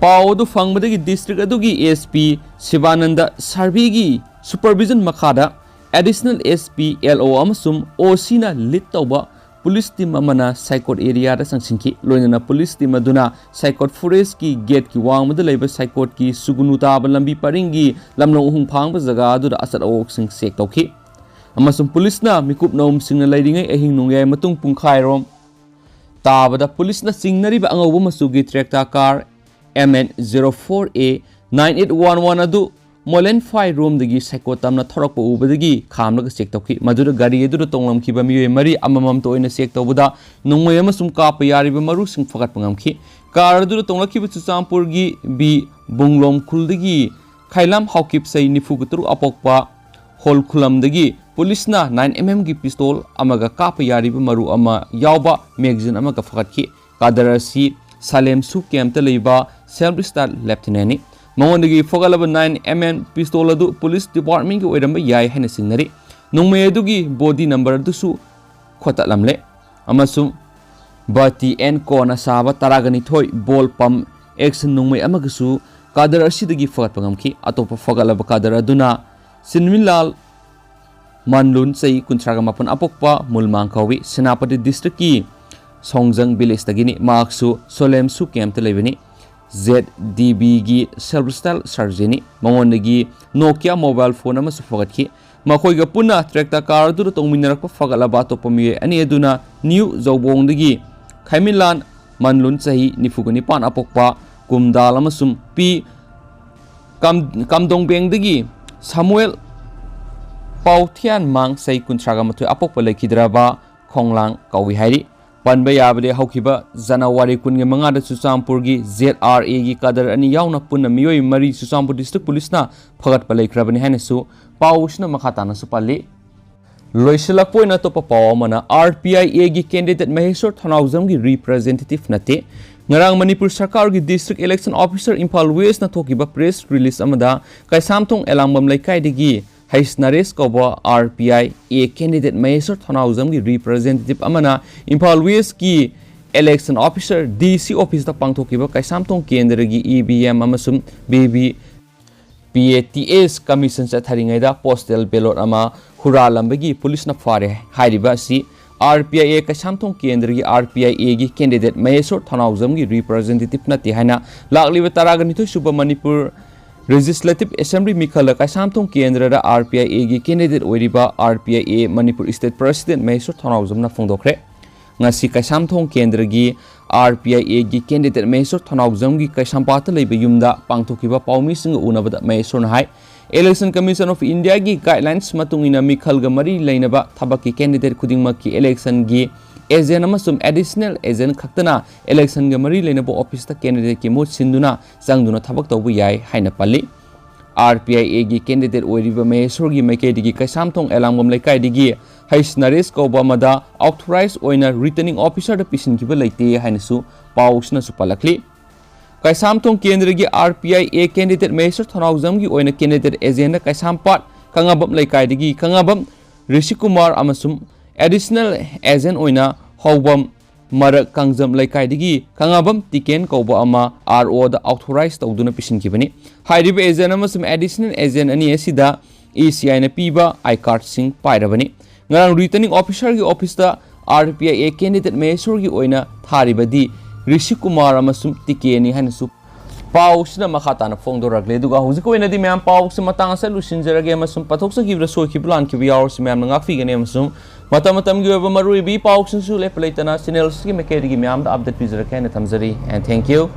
ꯄꯥꯎ ꯑꯗꯨ ꯐꯪꯕꯗꯒꯤ district ꯑꯗꯨꯒꯤ SP ꯁꯤꯕꯥꯅꯟꯗ ꯁꯥꯔꯕꯤꯒꯤ supervision ꯃꯈꯥꯗ additional SP, LO ꯑꯃꯁꯨꯡ OC ꯅ lead ꯇꯧꯕ police team ꯑꯃꯅ ꯁꯥꯏꯀꯣꯠ area ꯗ ꯆꯪꯁꯤꯟꯈꯤ꯫ ꯂꯣꯏꯅꯅ police team ꯑꯗꯨꯅ ꯁꯥꯏꯀꯣꯠ forest ꯀꯤ gate ꯀꯤ ꯋꯥꯡꯃꯗ ꯂꯩꯕ ꯁꯥꯏꯀꯣꯠ ꯀꯤ ꯁꯨꯒꯨꯅꯨ ꯇꯥꯕ ꯂꯝꯕꯤ ꯄꯔꯤꯡꯒꯤ ꯂꯝꯂꯣꯡ ꯑꯍꯨꯝ ꯐꯥꯡꯕ ꯖꯒꯥ ꯑꯗꯨꯗ ꯑꯆꯠ ꯑꯋꯣꯛꯁꯤꯡ check ꯇꯧꯈꯤ꯫ ꯑꯃꯁꯨꯡ police ꯅ ꯃꯤꯀꯨꯞ ꯅꯣꯝꯁꯤꯡꯅ ꯂꯩꯔꯤꯉꯩ ꯑꯍꯤꯡ ꯅꯣꯡꯌꯥꯏ ꯃꯇꯨꯡ ꯄꯨꯡꯈꯥꯏꯔꯣꯝ ꯇꯥꯕꯗ police ꯅ ꯆꯤꯡꯅꯔꯤꯕ ꯑꯉꯧꯕ ꯃꯆꯨꯒꯤ Tractor car MN zero four A nine eight one one ꯑꯗꯨ ꯃꯣꯂꯦꯟꯐꯥꯏ ꯔꯣꯝꯗꯒꯤ ꯁꯥꯏꯀꯣꯠ ꯇꯝꯅ ꯊꯧꯔꯛꯄ ꯎꯕꯗꯒꯤ ꯈꯥꯝꯂꯒ check ꯇꯧꯈꯤ꯫ ꯃꯗꯨꯗ ꯒꯥꯔꯤ ꯑꯗꯨꯗ ꯇꯣꯡꯂꯝꯈꯤꯕ ꯃꯤꯑꯣꯏ ꯃꯔꯤ ꯑꯃꯃꯝꯇ ꯑꯣꯏꯅ check ꯇꯧꯕꯗ ꯅꯣꯡꯃꯩ ꯑꯃꯁꯨꯡ ꯀꯥꯞꯄ ꯌꯥꯔꯤꯕ ꯃꯔꯨꯁꯤꯡ ꯐꯒꯠꯄ ꯉꯝꯈꯤ꯫ Car ꯑꯗꯨꯗ ꯇꯣꯡꯂꯛꯈꯤꯕ ꯆꯨꯔꯆꯥꯟꯄꯨꯔꯒꯤ ꯕꯤ ꯕꯨꯡꯂꯣꯝ ꯈꯨꯜꯗꯒꯤ ꯈꯥꯏꯂꯥꯝ ꯍꯥꯎꯀꯤꯞ ꯆꯍꯤ ꯅꯤꯐꯨꯒ ꯇꯔꯨꯛ ꯑꯄꯣꯛꯄ ꯍꯣꯜ ꯈꯨꯂꯝꯗꯒꯤ police ꯅ nine MM ꯒꯤ pistol ꯑꯃꯒ ꯀꯥꯞꯄ ꯌꯥꯔꯤꯕ ꯃꯔꯨ ꯑꯃ ꯌꯥꯎꯕ magazine ꯑꯃꯒ ꯐꯒꯠꯈꯤ꯫ ꯀꯥꯗꯔ ꯑꯁꯤ ꯁꯥꯂꯦꯝ ꯁꯨ camp ꯇ ꯂꯩꯕ self styled lieutenant ꯅꯤ꯫ ꯃꯉꯣꯟꯗꯒꯤ ꯐꯒꯠꯂꯕ nine MM pistol ꯑꯗꯨ police department ꯀꯤ ꯑꯣꯏꯔꯝꯕ ꯌꯥꯏ ꯍꯥꯏꯅ ꯆꯤꯡꯅꯔꯤ꯫ ꯅꯣꯡꯃꯩ ꯑꯗꯨꯒꯤ body number ꯑꯗꯨꯁꯨ ꯈꯣꯠꯇꯠꯂꯝꯂꯦ꯫ ꯑꯃꯁꯨꯡ ꯕꯥꯇꯤ ꯑꯦꯟ ꯀꯣꯅ ꯁꯥꯕ ꯇꯔꯥꯒ ꯅꯤꯊꯣꯏ ball pump action ꯅꯣꯡꯃꯩ ꯑꯃꯒꯁꯨ ꯀꯥꯗꯔ ꯑꯁꯤꯗꯒꯤ ꯐꯒꯠꯄ ꯉꯝꯈꯤ꯫ ꯑꯇꯣꯞꯄ ꯐꯒꯠꯂꯕ ꯀꯥꯗꯔ ꯑꯗꯨꯅ ꯁꯤꯟꯃꯤꯂꯥꯜ ꯃꯟꯂꯨꯟ, ꯆꯍꯤ ꯀꯨꯟꯊ꯭ꯔꯥꯒ ꯃꯥꯄꯟ, ꯑꯄꯣꯛꯄ ꯃꯨꯜꯃꯥꯡ ꯀꯧꯏ꯫ ꯁꯦꯅꯥꯄꯇꯤ district ꯀꯤ ꯁꯣꯡꯖꯪ village ꯇꯒꯤꯅꯤ꯫ ꯃꯍꯥꯛꯁꯨ ꯁꯣꯂꯦꯝꯁꯨ camp ꯇ ꯂꯩꯕꯅꯤ꯫ Z D B ꯒꯤ self style surgeon ꯅꯤ꯫ ꯃꯉꯣꯟꯗꯒꯤ Nokia mobile phone ꯑꯃꯁꯨ ꯐꯒꯠꯈꯤ꯫ ꯃꯈꯣꯏꯒ ꯄꯨꯟꯅ tractor car ꯑꯗꯨꯗ ꯇꯣꯡꯃꯤꯟꯅꯔꯛꯄ ꯐꯒꯠꯂꯕ ꯑꯇꯣꯞꯄ ꯃꯤꯑꯣꯏ ꯑꯅꯤ ꯑꯗꯨꯅ ꯅ꯭ꯌꯨ ꯖꯧꯕꯣꯡꯗꯒꯤ ꯈꯥꯏꯃꯤꯟꯂꯥꯟ ꯃꯟꯂꯨꯟ, ꯆꯍꯤ ꯅꯤꯐꯨꯒ ꯅꯤꯄꯥꯟ, ꯑꯄꯣꯛꯄ ꯀꯨꯝꯗꯥꯜ, ꯑꯃꯁꯨꯡ ꯄꯤ ꯀꯥꯝ-, ꯀꯥꯝꯗꯣꯡꯕꯦꯡꯗꯒꯤ ꯁꯥꯃꯨꯑꯦꯜ ꯄꯥꯎꯊꯤꯌꯥꯟ ꯃꯥꯡ, ꯆꯍꯤ ꯀꯨꯟꯊ꯭ꯔꯥꯒ ꯃꯥꯊꯣꯏ, ꯑꯄꯣꯛꯄ ꯂꯩꯈꯤꯗ꯭ꯔꯕ ꯈꯣꯡꯂꯥꯡ ꯀꯧꯏ ꯍꯥꯏꯔꯤ꯫ ꯄꯟꯕ ꯌꯥꯕꯗꯤ, ꯍꯧꯈꯤꯕ ꯖꯅꯋꯥꯔꯤ ꯀꯨꯟꯒ ꯃꯉꯥꯗ ꯆꯨꯔꯆꯥꯟꯄꯨꯔꯒꯤ Z R A ꯒꯤ ꯀꯥꯗꯔ ꯑꯅꯤ ꯌꯥꯎꯅ ꯄꯨꯟꯅ ꯃꯤꯑꯣꯏ ꯃꯔꯤ ꯆꯨꯔꯆꯥꯟꯄꯨꯔ district police ꯅ ꯐꯒꯠꯄ ꯂꯩꯈ꯭ꯔꯕꯅꯤ ꯍꯥꯏꯅꯁꯨ ꯄꯥꯎ ꯑꯁꯤꯅ ꯃꯈꯥ ꯇꯥꯅꯁꯨ ꯄꯜꯂꯤ꯫ ꯂꯣꯏꯁꯤꯜꯂꯛꯄ ꯑꯣꯏꯅ ꯑꯇꯣꯞꯄ ꯄꯥꯎ ꯑꯃꯅ, R P I A ꯒꯤ candidate ꯃꯍꯦꯁꯣꯔ ꯊꯧꯅꯥꯎꯖꯝꯒꯤ representative ꯅꯠꯇꯦ꯫ ꯉꯔꯥꯡ ꯃꯅꯤꯄꯨꯔ ꯁꯔꯀꯥꯔꯒꯤ district election officer Imphal West ꯅ ꯊꯣꯛꯈꯤꯕ press release ꯑꯃꯗ ꯀꯩꯁꯥꯝꯊꯣꯡ ꯑꯦꯂꯥꯡꯕꯝ ꯂꯩꯀꯥꯏꯗꯒꯤ ꯍꯩꯁ ꯅꯔꯦꯁ ꯀꯧꯕ R P I A candidate Mysore ꯊꯧꯅꯥꯎꯖꯝꯒꯤ representative ꯑꯃꯅ ꯏꯝꯐꯥꯜ West ꯀꯤ election officer D C office ꯇ ꯄꯥꯡꯊꯣꯛꯈꯤꯕ ꯀꯩꯁꯥꯝꯊꯣꯡ ꯀꯦꯟꯗ꯭ꯔꯒꯤ E V M ꯑꯃꯁꯨꯡ V V P A T S commission ꯆꯠꯊꯔꯤꯉꯩꯗ postal ballot ꯑꯃ ꯍꯨꯔꯥꯜꯂꯝꯕꯒꯤ police ꯅ ꯐꯥꯔꯦ꯫ ꯍꯥꯏꯔꯤꯕ ꯑꯁꯤ R P I A Keishamthong ꯀꯦꯟꯗ꯭ꯔꯒꯤ R P I A ꯒꯤ candidate ꯃꯍꯦꯁꯣꯔ ꯊꯧꯅꯥꯎꯖꯝꯒꯤ representative ꯅꯠꯇꯦ ꯍꯥꯏꯅ ꯂꯥꯛꯂꯤꯕ ꯇꯔꯥꯒ ꯅꯤꯊꯣꯏ ꯁꯨꯕ ꯃꯅꯤꯄꯨꯔ Legislative Assembly ꯃꯤꯈꯜꯗ ꯀꯩꯁꯥꯝꯊꯣꯡ ꯀꯦꯟꯗ꯭ꯔꯗ R P I A ꯒꯤ candidate ꯑꯣꯏꯔꯤꯕ R P I A Manipur state president ꯃꯍꯦꯁꯣꯔ ꯊꯧꯅꯥꯎꯖꯝꯅ ꯐꯣꯡꯗꯣꯛꯈ꯭ꯔꯦ꯫ ꯉꯁꯤ ꯀꯩꯁꯥꯝꯊꯣꯡ ꯀꯦꯟꯗ꯭ꯔꯒꯤ R P I A ꯒꯤ candidate ꯃꯍꯦꯁꯣꯔ ꯊꯧꯅꯥꯎꯖꯝꯒꯤ ꯀꯩꯁꯥꯝꯄꯥꯠꯇ ꯂꯩꯕ ꯌꯨꯝꯗ ꯄꯥꯡꯊꯣꯛꯈꯤꯕ ꯄꯥꯎꯃꯤꯁꯤꯡꯒ ꯎꯅꯕꯗ ꯃꯍꯦꯁꯣꯔꯅ ꯍꯥꯏ, Election Commission of India ꯒꯤ guidelines ꯃꯇꯨꯡ ꯏꯟꯅ ꯃꯤꯈꯜꯒ ꯃꯔꯤ ꯂꯩꯅꯕ ꯊꯕꯛꯀꯤ candidate ꯈꯨꯗꯤꯡꯃꯛꯀꯤ election ꯒꯤ agent ꯑꯃꯁꯨꯡ additional agent ꯈꯛꯇꯅ election ꯒ ꯃꯔꯤ ꯂꯩꯅꯕ office ꯇ candidate ꯀꯤ ꯃꯍꯨꯠ ꯁꯤꯟꯗꯨꯅ ꯆꯪꯗꯨꯅ ꯊꯕꯛ ꯇꯧꯕ ꯌꯥꯏ ꯍꯥꯏꯅ ꯄꯜꯂꯤ꯫ R P I A ꯒꯤ candidate ꯑꯣꯏꯔꯤꯕ ꯃꯍꯦꯁꯣꯔꯒꯤ ꯃꯥꯏꯀꯩꯗꯒꯤ ꯀꯩꯁꯥꯝꯊꯣꯡ ꯑꯦꯂꯥꯡꯕꯝ ꯂꯩꯀꯥꯏꯗꯒꯤ ꯍꯩꯁ ꯅꯔꯦꯁ ꯀꯧꯕ ꯑꯃꯗ authorize ꯑꯣꯏꯅ returning officer ꯗ ꯄꯤꯁꯤꯟꯈꯤꯕ ꯂꯩꯇꯦ ꯍꯥꯏꯅꯁꯨ ꯄꯥꯎꯁꯤꯅꯁꯨ ꯄꯜꯂꯛꯂꯤ꯫ ꯀꯩꯁꯥꯝꯊꯣꯡ ꯀꯦꯟꯗ꯭ꯔꯒꯤ R P I A candidate ꯃꯍꯦꯁꯣꯔ ꯊꯧꯅꯥꯎꯖꯝꯒꯤ ꯑꯣꯏꯅ candidate agent ꯗ ꯀꯩꯁꯥꯝꯄꯥꯠ ꯈꯪꯉꯥꯕꯝ ꯂꯩꯀꯥꯏꯗꯒꯤ ꯈꯪꯉꯥꯕꯝ ꯔꯤꯁꯤꯀꯨꯃꯥꯔ ꯑꯃꯁꯨꯡ additional agent ꯑꯣꯏꯅ ꯍꯧꯕꯝ ꯃꯔꯛ ꯀꯥꯡꯖꯝ ꯂꯩꯀꯥꯏꯗꯒꯤ ꯈꯪꯉꯥꯕꯝ ꯇꯤꯀꯦꯟ ꯀꯧꯕ ꯑꯃ ꯑꯥꯔ ꯑꯣꯗ ꯑꯣꯊꯣꯔꯥꯏꯖ ꯇꯧꯗꯨꯅ ꯄꯤꯁꯤꯟꯈꯤꯕꯅꯤ꯫ ꯍꯥꯏꯔꯤꯕ ꯑꯦꯖꯦꯟ ꯑꯃꯁꯨꯡ ꯑꯦꯗꯤꯁꯅꯦꯜ ꯑꯦꯖꯦꯟ ꯑꯅꯤ ꯑꯁꯤꯗ ꯏ ꯁꯤ ꯑꯥꯏꯅ ꯄꯤꯕ ꯑꯥꯏ ꯀꯥꯔꯗꯁꯤꯡ ꯄꯥꯏꯔꯕꯅꯤ꯫ ꯉꯔꯥꯡ ꯔꯤꯇꯔꯅꯤꯡ ꯑꯣꯐꯤꯁꯥꯔꯒꯤ ꯑꯣꯐꯤꯁꯇ R P I A candidate ꯃꯍꯦꯁꯣꯔꯒꯤ ꯑꯣꯏꯅ ꯊꯥꯔꯤꯕꯗꯤ ꯔꯤꯁꯤ ꯀꯨꯃꯥꯔ ꯑꯃꯁꯨꯡ ꯇꯤꯀꯦꯅꯤ ꯍꯥꯏꯅꯁꯨ ꯄꯥꯎꯁꯤꯅ ꯃꯈꯥ ꯇꯥꯅ ꯐꯣꯡꯗꯣꯔꯛꯂꯦ꯫ ꯑꯗꯨꯒ ꯍꯧꯖꯤꯛꯀꯤ ꯑꯣꯏꯅꯗꯤ ꯃꯌꯥꯝ ꯄꯥꯎꯁꯤ ꯃꯇꯥꯡ ꯑꯁꯤꯗ ꯂꯣꯏꯁꯤꯟꯖꯔꯒꯦ ꯑꯃꯁꯨꯡ ꯄꯥꯊꯣꯛꯆꯈꯤꯕꯗ ꯁꯣꯏꯈꯤꯕ ꯂꯥꯟꯈꯤꯕ ꯌꯥꯎꯔꯁꯨ ꯃꯌꯥꯝꯅ ꯉꯥꯛꯄꯤꯒꯅꯤ ꯑꯃꯁꯨꯡ ꯃꯇꯝ ꯃꯇꯝꯒꯤ ꯑꯣꯏꯕ ꯃꯔꯨꯑꯣꯏꯕ ꯏ ꯄꯥꯎꯁꯤꯡꯁꯨ ꯂꯦꯞꯄ ꯂꯩꯇꯅ ꯆꯦꯅꯦꯜꯁꯤꯒꯤ ꯃꯥꯏꯀꯩꯗꯒꯤ ꯃꯌꯥꯝꯗ ꯑꯞꯗꯦꯠ ꯄꯤꯖꯔꯛꯀꯦ ꯍꯥꯏꯅ ꯊꯝꯖꯔꯤ꯫ And thank you.